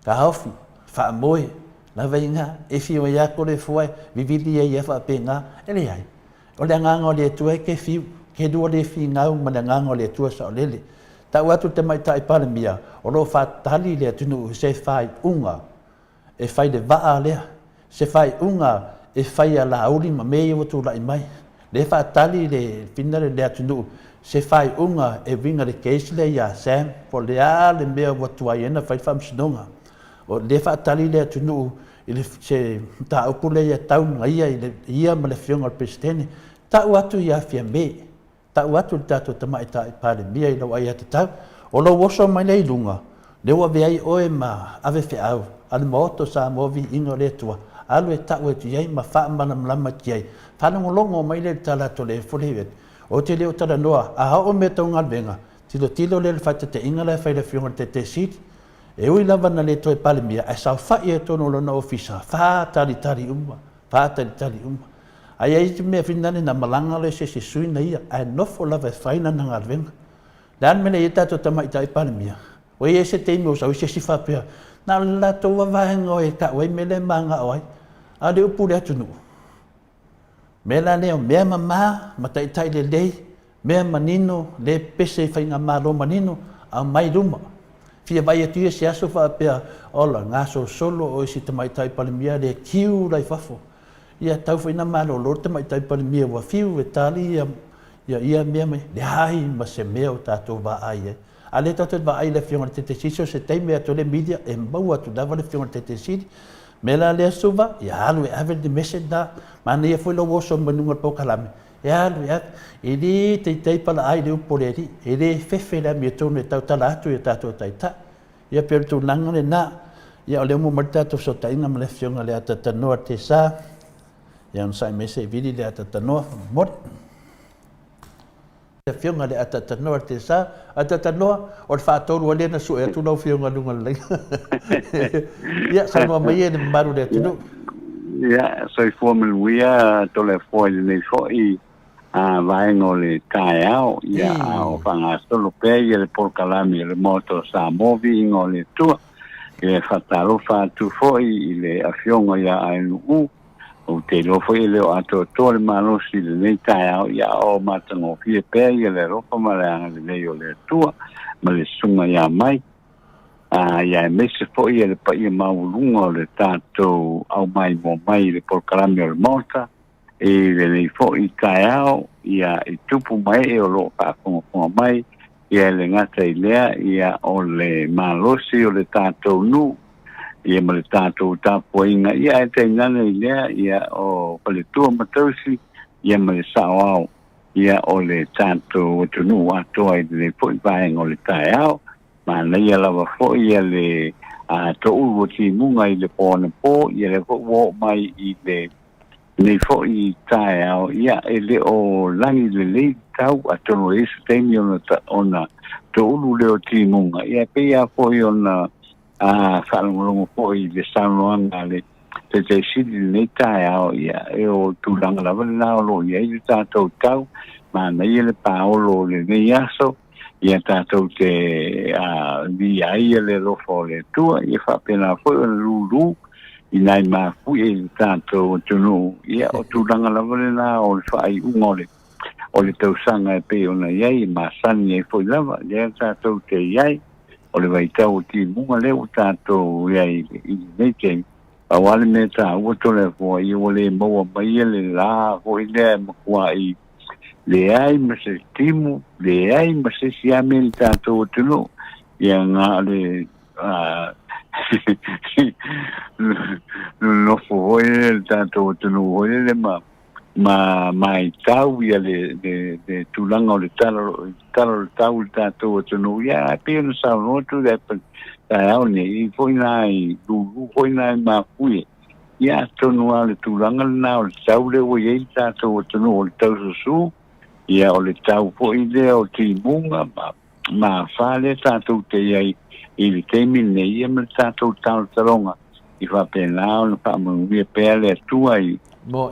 Taofi, faamoe, lava i ina, e fiu ai lava Toleafoa e vivili ai lava faapena. E leai, o le agaga o le Atua e te fiu, te lua le finau ma le agaga o le Atua saolele. Tau atu le Tamaitai Palemia, o lo o faatali le atunuu i se faaiuga e fai le vaa lea, se faaiuga e fai a Laauli ma mea ia ua tulai mai. Lea e faatali le fina le atunuu se faaiuga e uiga i le case lea ia Sam po o le a le mea ua tuai ai ona fai le faamasinoga. O lea e faatali le atunuu i le se mataupu lea ia tau na ia i le ia ma le afioga i le Peresetene. Ta'u atu ia Fiamē, ta'u atu i le tatou Tamaitai Palemia i lau aiatatau, o lou oso mai lea i luga, lea ua avea ai oe ma ave feau a le Maota o Samoa Viiga o le Atua, alu e ta'u atu i ai ma faamalamalama atu i ai. Faalogologo mai lea i le tala atu a le Efole, Ou te le o talanoa, a oo mea tau galuega, tilotilo lea i le faataitaiga la e fai e le Afioga i le Taitai Sili, e ui lava na le toe Palemia, ae saofai ai i totonu o lona ofisa, faatalitali uma, faatalitali uma. A i ai se mea finagalo na malaga loa i se isi sui na ia, ae nofo lava e fai lana galuega. O le a le mea na i ai tatou Tamaitai Palemia? Ua i ai se taimi ua sau ai se isi faapea, na o le latou lava vaega e tau ai mea lea e manao ai, a o le upu i le atunuu. Mea la lea o mea mama ma taitai lelei, mea manino, le pepese i faigamalo manino, aumai i luma. Fia vaai atu ia se aso faapea, ola, gasolosolo o isi tamaitai Palemia le queue la i fafo. Ia tau foi ina malolo le tamaitai Palemia ua fiu e tali ia ia mea ma leai ma se mea o tatou vaai ai. A lea tatou te vaai i le Afioga i le Taitaisili, so se taimi atu le media e maua atu lava le Afioga i le Taitaisili. Mea la lea Suva, ia alu e ave le message na. Manaia foi lou oso mai luga o le polokalame, e alu e ave. E le taitai palaai le upu a le Alii, e le fefe le amiotonu e tautala atu i a tatou taitai. Ia pei o le tulaga lena. Ia o lea ua maua mai le tatou fesootaiga ma le Afioga i le Atatanoa Tesa. Ia onosai mai se i vili le Atatanoa faamolemole. Le Afioga i le Atatanoa le Tesa. Atatanoa, o le faatolu ai lea na sue atu lau Afioga i luga o le laina. Ia, saunoa mai e le mamalu o le atunuu. Ia, soifua manuia Toleafoa i lenei foi a vaega o le taeao, ia, a o faagasolo pea ia le polokalame o le Maota o Samoa, viiga o le Atua. Ia, faatalofa atu foi i le Afioga ia Aenu'u, Ou te iloa foi e le o atoatoa le malosi i lenei taeao, ia a o matagofie pea ia le alofa ma le agalelei o le Atua ma le susuga ia Mai, a ia aemaise foi ia le paia maualuga o le tatou aumaimoa mai i le polokalame o le Maota i lenei foi taeao, ia i tupu ma ee o lo o faafogafoga mai, ia e le gata i lea, ia o le malosi o le tatou nuu, ia ma le tatou tapuaiga, ia ae tainane i lea, ia o faletua ma tausi, ia ma le saoao, ia o le tatou atunuu atoa i lenei foi vaega o le taeao. Manaia lava foi ia le toulu o timuga i le po anapo, ia lea foi ua oo mai i le lenei foi taeao, ia e le o lagi lelei le tau, atonu e i ai se taimi ona ona toulu lea o timuga, ia e pei lava foi ona a faalogologo foi i le saunoaga a le Taitaisili i lenei taeao, ia e o tulaga lava lena o lo o i ai le tatou tau, manaia le paolo o lenei aso, ia tatou te viia ai le alofa o le Atua, ia faapena foi ona lūlū i nai mafuie i le tatou atunuu, ia o tulaga lava lena o le faaiuga o le o le tausaga e pei ona i ai, e masani ai foi lava, lea tatou te i ai, o le vaitau o timuga lea ua tatou i ai i lenei taimi, pau lava le mea taua Toleafoa, ia ua le maua mai le la foi lea e matuai leai ma se timu, leai ma se isi lava mea i le tatou atunuu, ia na o le nonofo foi lele le tatou atunuu foi lele ma ma maitau ia le, le, le tulaga o le tala, tala o le tau i le tatou atunuu, ia ae pei ona saunoa atu le taeao nei, i foi nai lulu foi nai mafuie, ia atonu lava o le tulaga lena o le tau lea ua i ai le tatou atunuu o le tau susu, ia o le tau foi lea o timuga ma ma afa lea tatou te i ai i le taimi lenei, ia ma le tatou talotaloga i faapena ona faamanuia pea le Atua i,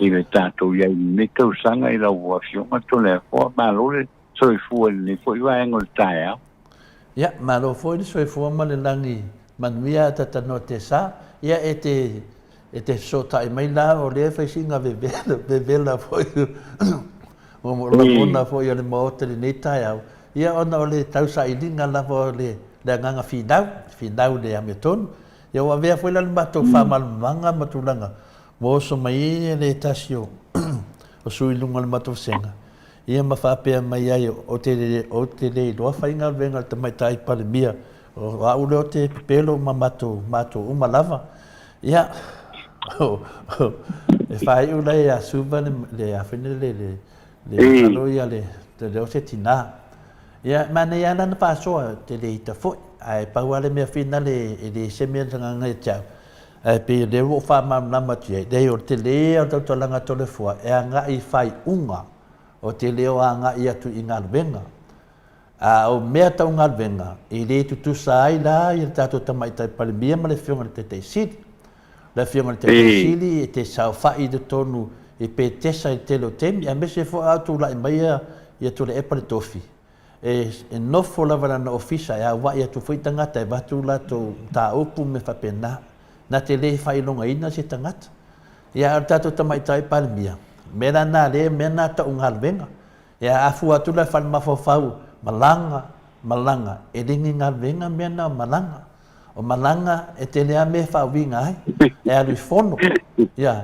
i le tatou i ai i lenei tausaga i lau Afioga Toleafoa. Malo le soifua i lenei foi vaega o le taeao. Ia, malo foi le soifua ma le lagi manuia a Tatanoa Tesa. Ia, e te, e te fesootai mai la o lea e fai sina vevela, vevela foi o lagona foi o le Maota i lenei taeao. Ia ona o le tausailiga lava o le agaga finau, finau i le amiotonu. Ia ua avea foi la le matou faamalamalamaga ma tulaga ua oso mai ai le tasi o sui i luga o le matou vasega, ia ma faapea mai ai, ou te ou te le iloa faigaluega a le Tamaitai Palemia, o au lea ou te pepelo ma matou matou uma lava. Ia, e faaiu la ia Suva le, le, le, le Le masalo ia le te leo se tinā. Ia, manaia lava lana faasoa, ou te le ita foi, ae pau lava le mea finale e le ese mea na agaga ia te au, ae pei o lea ua ou faamalamalama atu i ai, leai o le tele lava o le tautalaga a Toleafoa e agai i faaiuga, ou te le o agai atu i galuega. A o mea tau galuega, e le tutusa ai la le tatou Tamaitai Palemia ma le Afioga i le Taitai Sili. Le Afioga i le Taitai Sili e te saofai i totonu i Petesa i le tele o taimi, aemaise foi a o tulai mai ia Tuilaepa le tofi, e nofo lava i lana ofisa e auai atu foi tagata e avatu latou mataupu ma mea faapena. Na te le faailogaina se tagata. Ia, a o le tatou Tamaitai Palemia, o mea la na lea, mea na tau galuega. Ia, a fua atu la i le fale mafaufau, malaga, malaga, e le ni galuega mea na o malaga. O malaga e tele lava mea e faauiga ai, e alu i fono. Ia,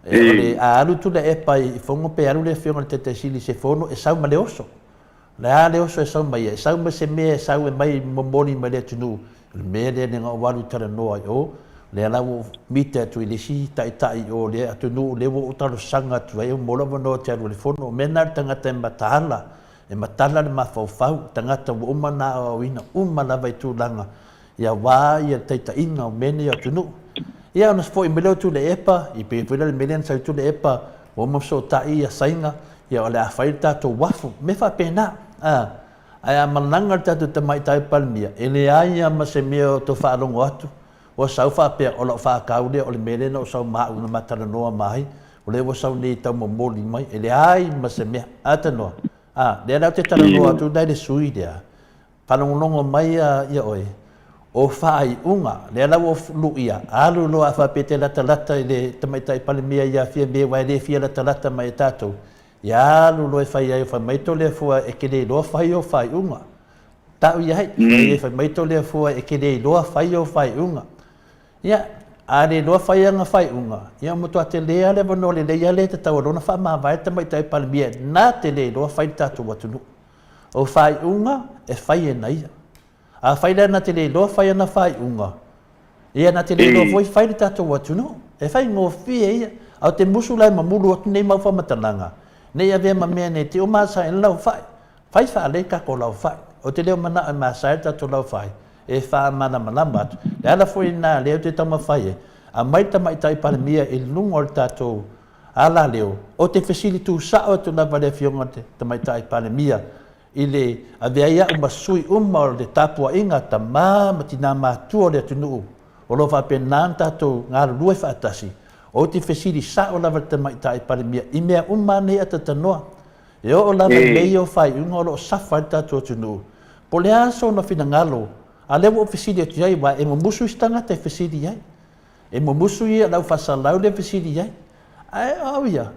o le, a alu Tuilaepa i fono pe alu le Afioga i le Taitai Sili i se fono, e sau ma le oso. O le a le oso e sau mai ai? E sau ma se mea e sau e mai momoli mai le atunuu, o le mea lea na ou alu talanoa i o, lea la ua ou mita atu i le isi taitai i o le atunuu lea ua ou talosaga atu ai, ua maua lou avanoa ou te alu i le fono. O mea na a le tagata e mataala, e matala le mafaufau, tagata ua uma ona aoaoina uma lava i tulaga ia aua ia taitaiga o mea nei o atunuu. Ia ona foi mai lea o Tuilaepa, i pei foi la le mea lea na sau ai Tuilaepa, ua uma fesootai ia Saina, ia o le a fai le tatou uafu, mea faapena. A, ae a malaga le tatou Tamaitai Palemia, e leai lava ma se mea o toe faalogo atu, ua sau faapea, o lau faatau lea, o le mea lea na ou sau ma au na ma talanoa ma ai, o lea ua sau nei e tau momoli mai, e leai ma se mea. A tanoa, a, lea la ou te talanoa atu la i le sui lea, Faalogologo mai ia oe, o faaiuga, lea la ua luia, alu loa a faapea e te latalata i le Tamaitai Palemia ia Fiame aua e le fia latalata mai e tatou, ia alu loa e fai ai, fai mai Toleafoa e te le iloa fai ou faaiuga. Tau i ai, fai ai, fai mai Toleafoa e te le iloa fai ou faaiuga. Ia, a le iloa fai ana faaiuga, ia ua matua tele lava le avanoa lelei lava lea e tatau ai loa ona faamavae le Tamaitai Palemia na te le iloa fai le tatou atunuu. O faaiuga e fai e na ia. Afai la na te le iloa fai ana faaiuga, ia na te le iloa foi fai le tatou atunuu. E faigofie ia. A o te musu la e mamulu atu nei mau faamatalaga, ne i avea ma mea nei te o masae le laufai. Fai faalei tatou laufai. Ou te le o manao e masae le tatou laufai, e faamalamalama atu. Le ala foi lena lea ou te taumafai ai, aumai le Tamaitai Palemia i luga o le tatou Alaleo, ou te fesili tusao atu lava i le Afioga i le Tamaitai Palemia i le avea ai au ma sui uma o le tapuaiga a tama ma tina matua o le atunuu o lo o faapena ona tatou galulue faatasi. Ou te fesili sao lava i le Tamaitai Palemia i mea uma nei a tatanoa. E oo lava i mea ia o faaiuga o lo o safa ai le tatou atunuu. Po o le a sona finagalo, a lea ua ou fesili atu i ai, aua e mumusu isi tagata e fesili i ai. E mumusu ia lau faasalau lea fesili i ai. Ae o au ia,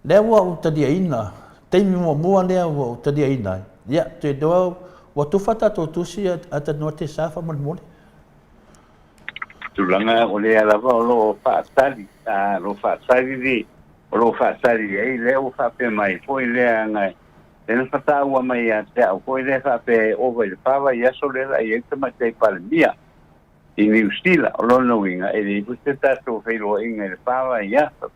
lea ua ou taliaina, taimi muamua lea ua ou taliaina ai, ia, te iloa ua tufa tatou tusi a tanoa te sa faamolemole. Tulaga o lea lava o lo o faatali, a, o lo o faatali le, o lo o faatali ai, lea ua faapea mai foi lea na, lea na fataua mai ia te au foi lea faapea e ova i le fa vaiaso lea la i ai le Tamaitai Palemia. I Niu Sila, o lona uiga, e leai foi se tatou feiloaiga i le fa vaiaso.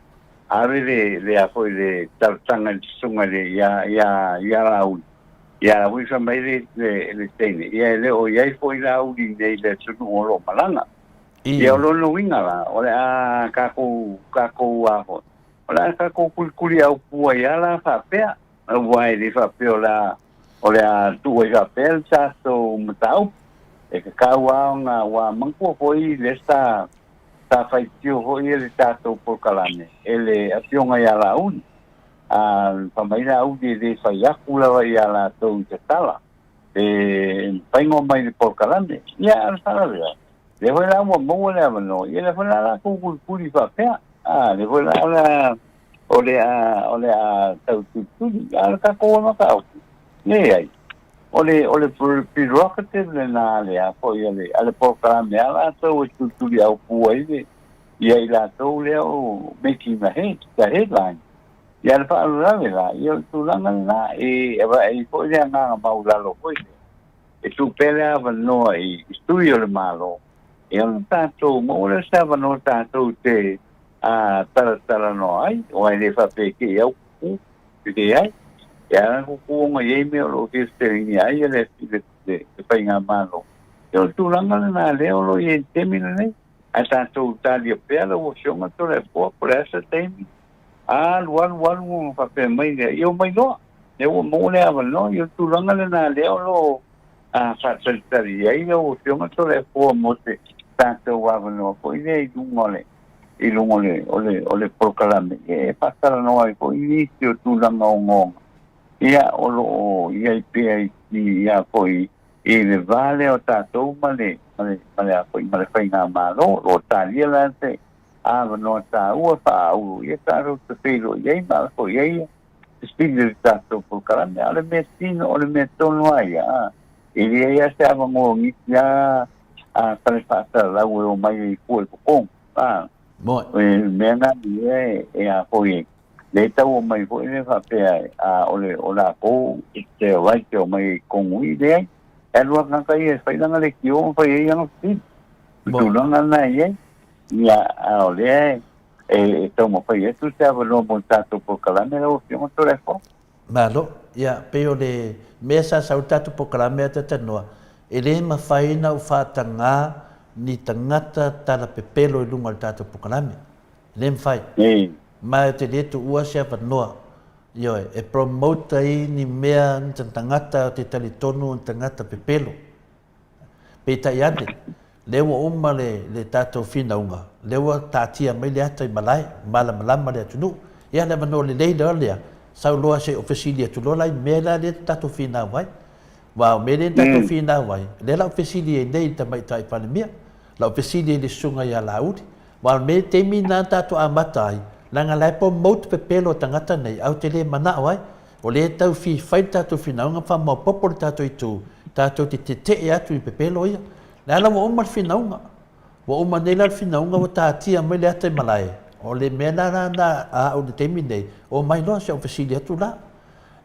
Ave le, le a foi le talosaga i le susuga i le, ia, ia, ia Laauli. Ia Laauli fai mai le, le, le teine, ia e le o i ai foi Laauli nei i le atunuu o lo o malaga. Ia o lona uiga la, o le a tatou, tatou a foi, o le a tatou kulikuli aupu ai lava la faapea. Aua e le faapea o le a, o le a tuu ai faapea le tatou mataupu. E tatau lava ona, ua manatua foi lea sa, sa faitio foi le tatou polokalame e le Afioga ia Laauli. A fai mai Laauli e le fai atu lava ia latou i tatala e faigoa mai le polokalame. Ia, a o le faalavelave, lea foi la ua maua le avanoa, ia lea foi la latou kulikuli faapea. A, lea foi la o le a o le a, o le a tau tulituli, a o le tatou mataupu, leai. O le, o le prerogative lena a le a foi a le, a le polokalame a latou e tulituli aupu ai le, ia i latou lea o making the head, the headline. Ia le faalavelave la, ia o le tulaga lena, e avae ai foi le agaga maualalo foi lea, e tuu pea le avanoa i sui o le Malo, e ono tatou maua lea o se avanoa tatou te a talatalanoa ai, aua e le faapea e te i au kuku, e leai. E ala ona tutu ona i ai mea o lo o fia fesiligia ai le le le faigamalo. Ia o le tulaga lena lea o lo o i ai i le taimi lenei. Ae tatou talia pea lau Afioga Toleafoa po o le a se taimi, alu alu alu ona faapea mai lea, ia omai loa, lea ua maua le avanoa. Ia o le tulaga lena lea o lo o faatalitali ai lau Afioga Toleafoa mo se tatou avanoa foi lea i luga o le i luga o le o le o le polokalame e faatalanoa ai foi nisi o tulaga ogaoga ia o lo o i ai pea i ia foi i le va lea o tatou ma le ma le ma le a foi ma le faigamalo. O lo o talia la se avanoa taua faaulu ia tatou te feiloai ai ma ala foi ai fesili i le tatou polokalame. A o le mea tino o le mea tonu lava ia, a e leai lava se avanoa giti a a fale faasalalau e omai ai fua i totonu, a Moe. E mea na ia e a foi le tau omai foi le faapea a o le o lakou te right te omai i totonu i, leai, e alu lava tagata ia e fai lana leitio ma fai ai ana fesili. O Moe. tulaga na e i ai, ia, a o lea e taumafai atu se avanoa mo le tatou polokalame lau Afioga Toleafoa. Malo. Ia, pei o le mea sa sau i le tatou polokalame a Talanoa, e le mafai ona ou faatagā ni tagata tala pepelo i luga o le tatou polokalame. E le mafai. Ma ou te le tuua se avanoa, ioe, e promote ai ni mea, ni tagata ou te talitonu o ni tagata pepelo. Peitai ane, lea ua uma le, le tatou finauga, lea ua taatia mai le ata i malae, malamalama le atunuu. Ia, le avanoa lelei loa lea, sau loa se i ou fesili atu loa la i mea la lea na tatou finau ai. Aua o mea lea na tatou finau ai, lea la ou fesili ai nei i le Tamaitai Palemia, la ou fesili ai i le Susuga ia Laauli. Aua o le mea taimi lena na tatou amata ai, leaga la e promote pepelo a tagata nei, ae ou te le manao ai. O lea e tau fia fai le tatou finauga ma faamaopoopo le tatou itu, tatou te tetee atu i pepelo ia. Lea la ua uma le finauga. Ua uma nei la le finauga ua taatia mai le ata i malae. O le mea la lena a au i le taimi lenei, omai loa se i ou fesili atu la.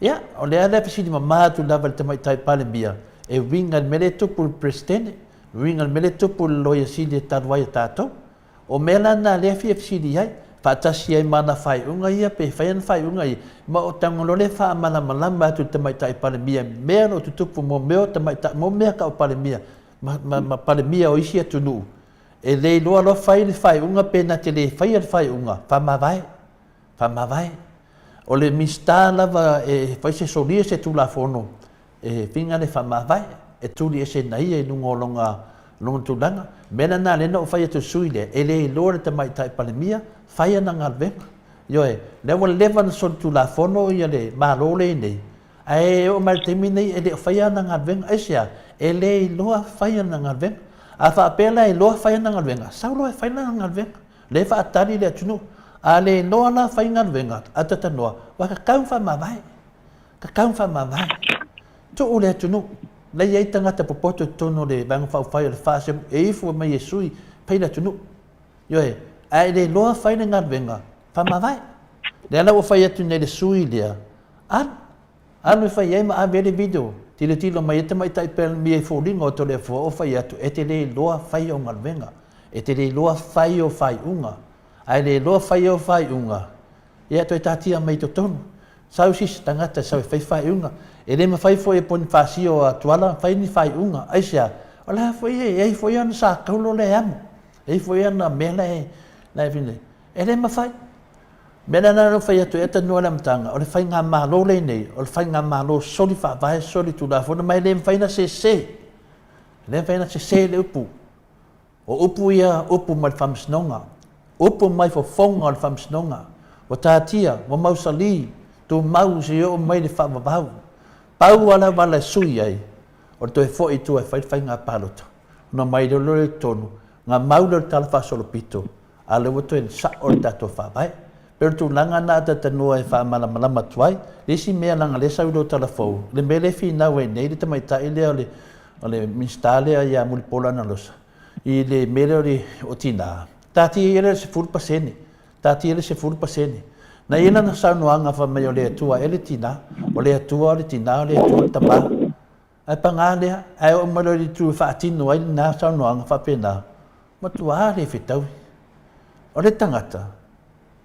Ia, o lea la e fesili mama atu lava i le Tamaitai Palemia e uiga i le mea lea e tupu i le Peresetene, uiga i le mea lea e tupu i le Loia Sili e talu ai a tatou. O mea la na lea e fia fesili ai, faatasi ai ma ana faaiuga ia pe fai ana faaiuga ia, ma o tago loa lea e faamalamalama atu i le Tamaitai Palemia i mea o lo o tutupu mo mea o tamaitai, mo mea tau Palemia ma, ma, ma Palemia o isi atunuu, e le iloa loa fai le faaiuga pe na te le faia le faaiuga, faamavae, faamavae. O le Minisita lava e fai se solia se Tulafono, E whinga le faamavae, e tuli ese na ia i luga o lona, lona tulaga. Mea lena lea na ou fai atu i le sui lea, e le iloa le Tamaitai Palemia, fai ana galuega. Ioe, lea ua leva ona solitulafono ia le Malo lea e i nei, ae oo mai i le taimi lenei e le o faia ana galuega. Aisea? E le iloa fai ana galuega. A faapea la e iloa fai ana galuega, sau loa e fai lana galuega. Lea e faatali le atunuu. A le iloa la fai galuega a Tatanoa, ua tatau ona faamavae. Tatau ona faamavae. Tuu le atunuu. La e i ai tagata popoto i totonu o le Vaega Faaupufai o le FAST e ifo mai e sui, fai le atunuu. Ioe, ae le iloa fai le galuega, faamavae. Lea la ua fai atu nei le sui lea, alu, alu e fai ai ma ave ai le video, tilotilo mai ai tamaitai Palemia i foliga o Toleafoa o fai atu, e te le iloa fai au galuega, e te le iloa fai au faaiuga, ae le iloa fai au faaiuga, Ia, toe taatia mai i totonu. Sau sisi tagata e sau e fai faaiuga. E le mafai foi e Ponifasio a Tuala ona fai ni faaiuga. Aisea? O la foi e i ai foi ana sataulo la e amo. E i ai foi ana mea la e, la e fai. E le mafai. Mea la na fai atu ai talanoa i le amataga, o le faigamalo lenei, o le faigamalo soli faavae, soli tulafono, ma e le mafai ona sese. E le mafai ona sese le upu. O upu ia, upu mai le Faamasinoga, upu mai fofoga o le Faamasinoga, ua taatia, ua mausali, tumau seia oo mai le faavavau. Pau lava le auala e sui ai, o le toe foi i tua e fai le faiga palota, ona omai loa lea i totonu, ona mau lea o le tala faasolopito, a o lea ua toe sao le tatou Faavae. Pei o le tulaga lena a Talanoa e faamalamalama atu ai. Le isi mea leaga o lea e sau i lou tala fou, le mea lea e finau ai nei le tamaitai lea o le o le Minisita lea ia Mulipola Anarosa i le mea lea o le o tina, taatia ia le 10%, taatia le 10%. Na i ai lana saunoaga fai mai o le Atua ea le tina, o le Atua o le tina, o le Atua o le tama. Ae paga lea, ae oo mai loa i le itu e faatino ai lena saunoaga faapena, matua le fetaui. O le tagata,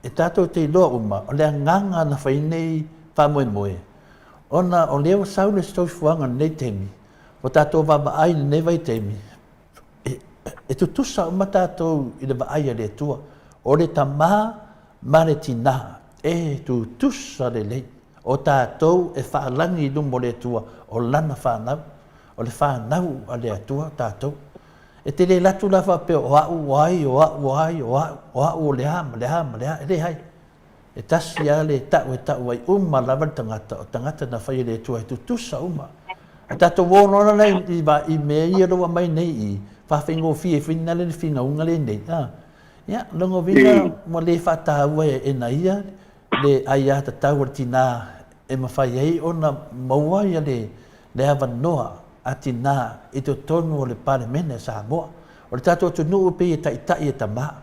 e tatou te iloa uma, o le agaga na fai nei faamoemoe, Ona o lea ua sau le soifuaga i lenei taimi, ua tatou vaavaai i lenei vaitaimi, e tutusa uma tatou i le vaai a le Atua. O le tama ma le tinā, e tutusa lelei. O tatou e faalagi i luma o le Atua, o Lana fanau. O le fanau a le Atua tatou. E te le alu atu la faapea o au o ai, o au o ai, o au, o au o le a ma le a ma le a, e leai. E tasi lava le tau e tau ai uma lava le tagata, o tagata na fai e le Atua e tutusa uma. A tatou o loa la i, i mea ia ua aumai nei i, faafaigofie foi na le finauga lenei. A, ia, lona uiga ua le faataua e na ia le aiatatau a le tinā e mafai ai ona maua ia le, le avanoa a tinā i totonu o le Palemene a Samoa. O le tatou atunuu e pei e taitai e tama.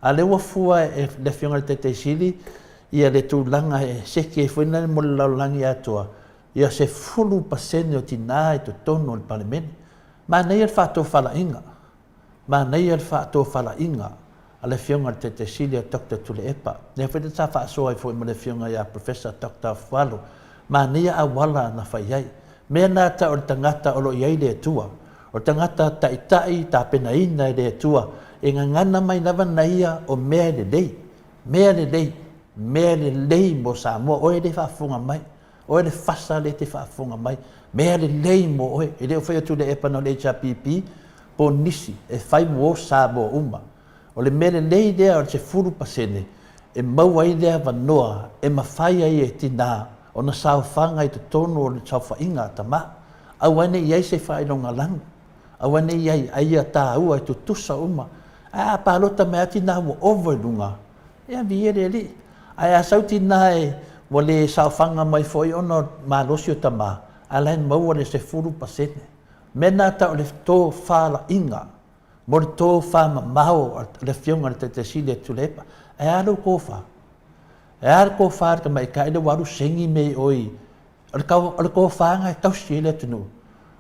A lea ua fua e le Afioga i le Taitai Sili ia le tulaga e seki ai foi lea mo le lalolagi atoa, ia 10% o tinā i totonu o le Palemene. Manaia le faatofalaiga, manaia le faatofalaiga a le Afioga i le Taitai Sili a Doctor Tuilaepa, lea foi sa faasoa ai foi ma le Afioga ia Professor Doctor Afualo, manaia auala na fai ai. Mea na tau o le tagata o lo o i ai le Atua. O le tagata taitai tapenaina e le Atua, e gagana mai lava na ia o mea lelei, mea lelei, mea lelei mo Samoa. Oe le faafofoga mai, oe le fasa lea e te faafofoga mai, mea lelei mo oe. E le o fai atu Tuilaepa na o le HRPP po o nisi, e fai mo Samoa uma. O le mea lelei lea o le 10% e maua ai le avanoa e mafai ai e tinā ona saofaga i totonu o le saofaiga a tama. Aua ne i i ai se faailoga lanu. Aua ne i i ai, a ia taua e tutusa uma. Ae a palota mai lava tinā ua ova i luga, ia viia le Alii. Ae a sau tinā e ua le saofaga mai foi ona o malosi o tama, a la e maua le 10%. Mea na tau o le tofalaiga mo le tofa mamao a le Afioga i le Taitai Sili a Tuilaepa. Ae a lou tofa? E a le tofa a le tamaitai lea ua alu segi mea i o i o le, o le tofa na e tausi ai le atunuu.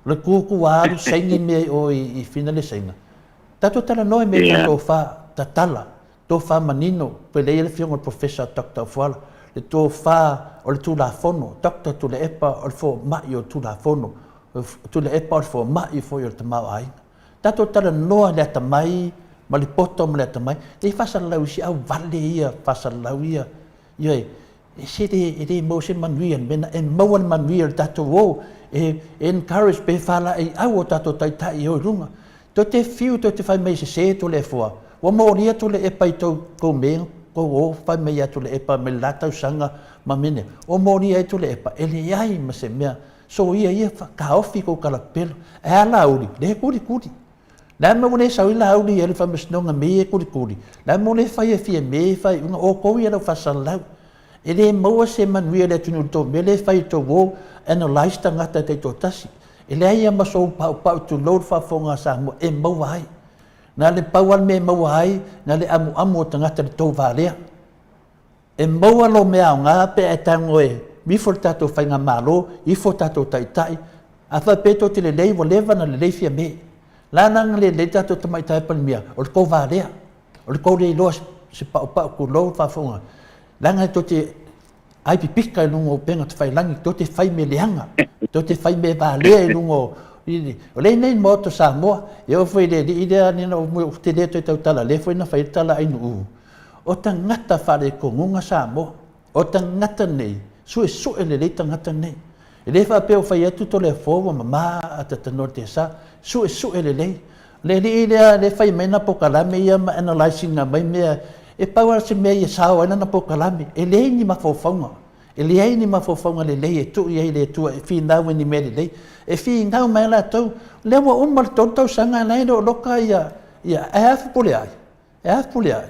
O le tutu ua alu saini mea i o i Fina le Saina. Tatou talanoa i mea tau tofa tatala, tofa manino, pe lea le afioga i le Professor Doctor Ofuala, le tofa o le Tulafono, Doctor Tuilaepa o le fomai o le Tulafono, Tuilaepa o le fomai foi o le tamaoaiga. Tatou talanoa i le atamai ma le poto ma le atamai, e faasalalau i si au vale ia, faasalalau ia, ioe, e se le, e le maua se manuia i le mea lena, e maua le manuia i le tatou o, e encourage pe faalaeiau o tatou taitai e o i luga. Tou te fiu tou te fai mai e sese Toleafoa, ua molia Tuilaepa i tou, tou mea, tou o fai mai ia Tuilaepa mai le la tausaga ma mea nei, ua molia ai Tuilaepa, e leai ma se mea Soia ia taofi kou kalapelo. Ae a Laauli, lea e kulikuli. Le a mea ua le sau ai Laauli i le faamasinoga me ia e kulikuli? Le a mea ua le fai e Fiame e faaiuga outou ia lau faasalalau? E le maua se manuia i le atunuu i le tou mea lea e fai i tou o analyse tagata taitoatasi. E leai lava ma sou paupau tulou le faafofoga a Samoa e maua ai. Na le pau lava le mea e maua ai, na le amuamu o tagata i le tou valea. E maua lou mea aoga pe a e tago e ifo le tatou faigamalo, ifo tatou taitai, a faapea tou te lelei ua leva ona lelei Fiame. La na na lelei tatou tamaitai Palemia, o le tou valea, o le tou le iloa se paupau tulou le faafofoga, leaga tou te ai pipika i luga o upega tafailagi, tou te fai mea leaga, tou te fai mea valea i luga o o lea i inei i le Maota o Samoa, e oo foi i le alii lea, ou te le toe tautala, lea foi na fai ai le tala a Ainuu, O tagata faaletonuga Samoa. O tagata nei, suesue lelei tagata nei. E le faapea ua fai atu Toleafoa ua mama a tatanoa le tesa. Suesue lelei. Le alii lea lea fai mai na pokalame ia ma analyse ina mai mea, e pau lava se mea ia sao ai lana pokalame. E leai ni mafaufauga. E leai ni mafaufauga lelei e tuu i ai le Atua e finau i ni mea lelei. E finau mai lava latou, lea ua uma le 3 tausaga la e le o loka ia, ia, ae a pule ai? E a pule ai?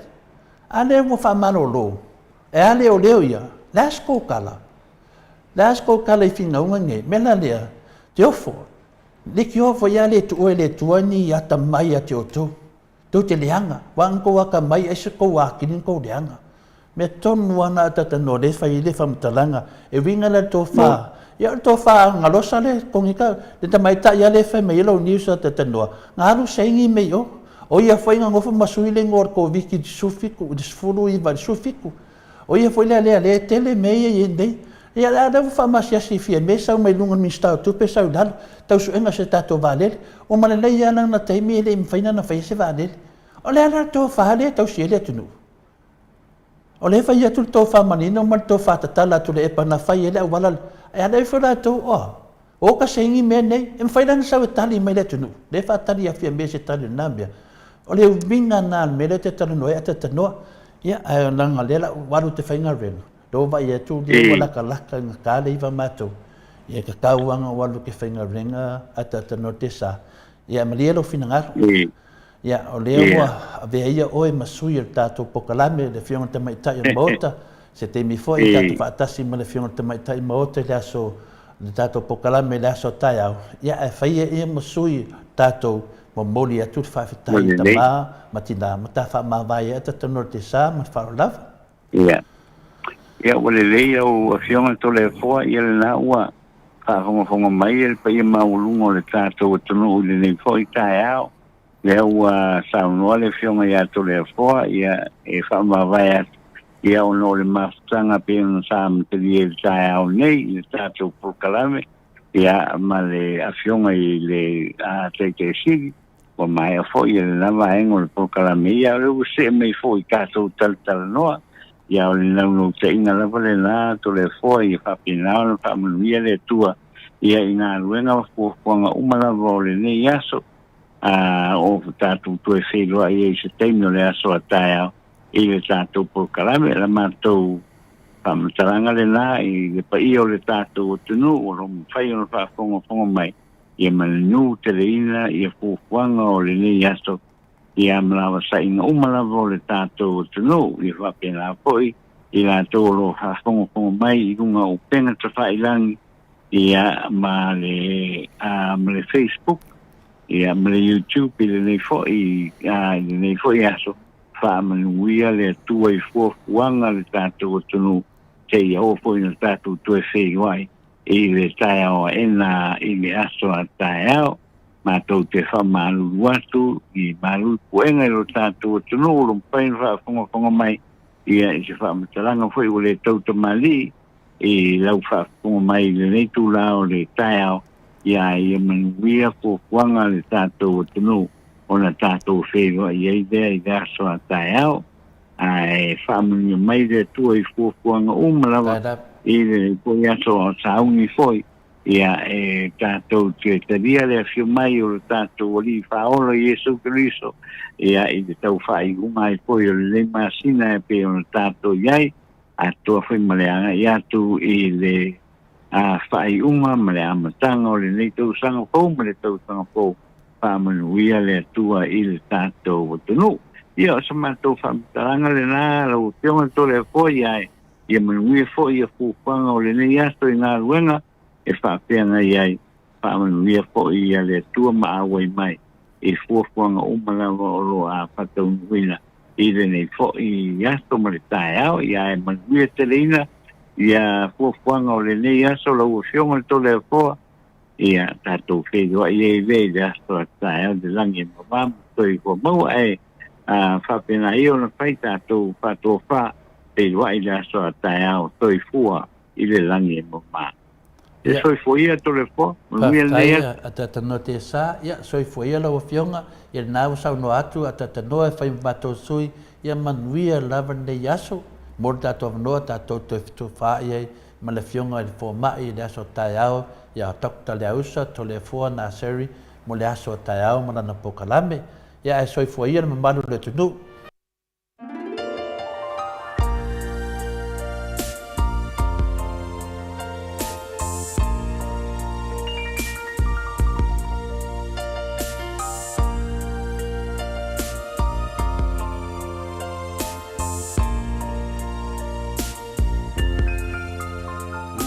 A lea ua faamalolo, e a leoleo ia? Le a se kou tala? Le a se kou tala i finauga nei? Mea la lea, te ofo, leitioa foi a le tuua e le Atua ni atamai ia te outou. Tou te leaga, ua ana tou atamai aisa tou atili na tou leaga. Mea tonu lava na atatanoa lea e fai ai le faamatalaga e uiga la i le tofa. Ia o le tofa galosa lea togita le tamaitai lava lea e fai mai ai lau news atatanoa, na alu saini mea i o. O ia foi na nofo ma sui le igoa o le Koviti i le 17, i le 19 i le 17. O ia foi lea lea e tele mea ia i ai nei. Ia, a lea ua faamasiasi fia mea sau mai luga o le Minisita o Tupe sau i lalo, tau suega o se tatou vaalele. Ua ma lelei lava lana taimi e le i mafai ona faia se vaalele. O le a la le tofa lea e tausi ai le atunuu? O lea e fai atu le tofa manino ma le tofa tatala a Tuilaepa na fai ai le auala lea, ae ala ifo latou, oh, o ka seigi mea nei, e mafai la ona sau e tali mai le atunuu, lea e faatali ia Fiame se tali o lena mea. O le uiga lena o le mea lea ou te talanoa ai a talanoa. Ia, ae leaga o lea la ua alu ou te faigaluega, lea ua vaai atu lea ua latalata i gata le iva matou, ia e tatau lava ona ou alu ou te faigaluega a talanoa te sa. Ia, malie lou finagalo. Ia, o lea ua avea ia oe ma sui o le tatou pokalame, le Afioga i le Tamaitai o le Maota, se taimi foi tatou faatasi ma le Afioga i le Tamaitai Maota i le aso, le tatou pokalame i le aso a taeao, ia, ae faia ia ma sui tatou momoli atu le faafetai i tama ma tina ma ta faamavae ai tatanu o le tesa ma le faaaloalo lava. Ia. Ia, ua lelei lau Afioga Toleafoa, ia lena ua faafogafoga mai le paia maualuga o le tatou atunuu i lenei foi taeao. Lea ua saunoa le Afioga ia Toleafoa, ia e faamavae atu, ia ona o le mafutaga pei ona sa amatalia i le taeao nei i le tatou polokalame, ia ma le Afioga i le Taitaisili, ua maea foi lena vaega o le polokalame, ia o lea ua see mai foi i tatou talatalanoa, ia o le naunautaiga lava lena Toleafoa, ia faapena ona faamanuia le Atua ia i galuega ma fuafuaga uma lava o lenei aso, a o tatou toe feiloai ai i se taimi o le aso a taeao i le tatou polokalame. La matou faamatalaga lena i le paia o le tatou atunuu o lo o mafai ona faafogafoga mai, ia manunu teleina ia fuafuaga o lenei aso, ia ma lavasaiga uma lava o le tatou atunuu, ia faapena foi i latou o lo o faafogafoga mai i luga o upega tafailagi, ia ma le ma le Facebook, ia ma le YouTube i lenei foi i lenei foi aso. Faamanuia le Atua i fuafuaga a le tatou atunuu, seia oo foi ina tatou toe feiloai i le taeao aena i le aso a taeao. Matou te faamalulu atu i malu i puega i lo tatou atunuu o lo mafai ona faafogafoga mai, ia i se faamatalaga foi ua le tau tamalii i lau faafofoga mai i lenei tula o le taeao, ia ia manuia fuafuaga a le tatou atunuu ona tatou feiloai ai lea i le aso a taeao. Ae faamanuia mai le Atua i fuafuaga uma lava i le foi aso o sauni foi, ia e tatou te talia le afio mai o le tatou Alii Faaola Iesu Keriso, ia i le tau faaiuga ai foi o lenei masina e pei ona tatou i ai, atoa foi ma le agai atu i le faaiuga ma le amataga o lenei tausaga fou ma le tausaga fou. Faamanuia le Atua i le tatou atunuu. Ia, o se matou faamatalaga lena, lau Afioga Toleafoa, ia ia manuia foi ia fuafuaga o lenei aso i galuega e faafeagai ai. Faamanuia foi ia le Atua ma auai mai i fuafuaga uma lava o lo o faataunuuina i lenei foi aso ma le taeao. Ia e manuia teleina ia fuafuaga o lenei aso, lau Afioga Toleafoa. Ia tatou feiloai ai lea i le aso a taeao i le lagi e mama ma soifua maua, ae faapena ia ona fai tatou faatofa feiloai i le aso a taeao, soifua i le lagi e mama. Ia soifua ia Toleafoa, manuia lenei aso. Faafetai a Tatanoa Tesa, ia soifua ia lau Afioga, ia lena ua saunoa atu a Tatanoa e fai ma matou sui, ia manuia lava lenei aso, mo le tatou avanoa tatou toe fetufaai ai ma le Afioga i le Fomai i le aso taeao ia Doctor Leausa Toleafoa Naseri mo le aso taeao ma lana polokalame. Ia ae soifua ia le mamalu o le atunuu.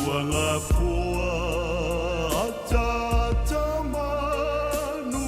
Ua gafua ataata manuia.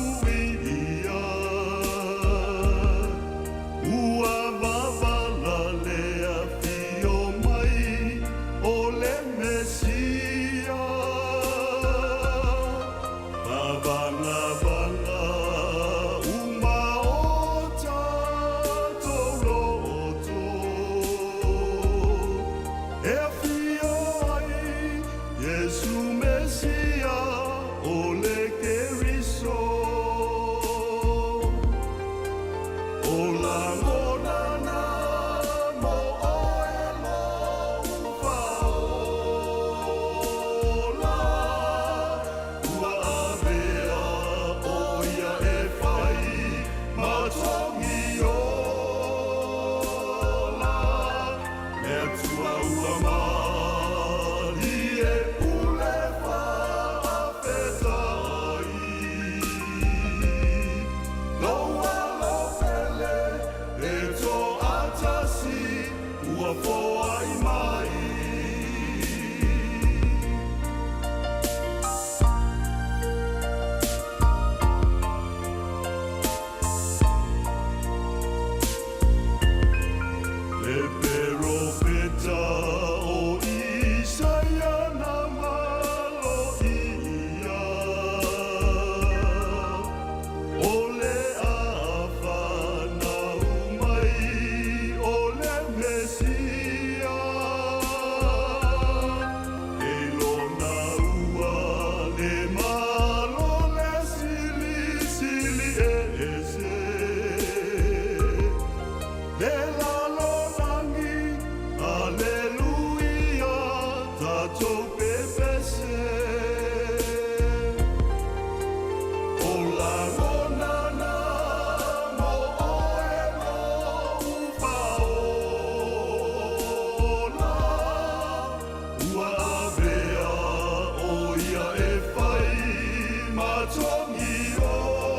togi ola,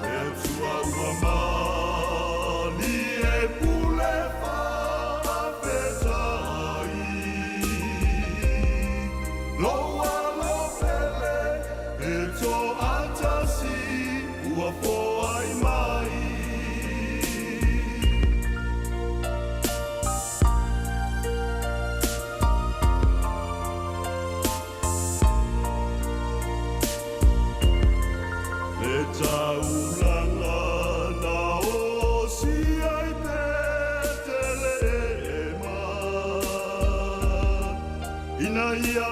Le Atua ua malie pule faafetai. Lou alo pele e toatasi ua foai mai. Le taulaga na osia i Petelehema, ina ia.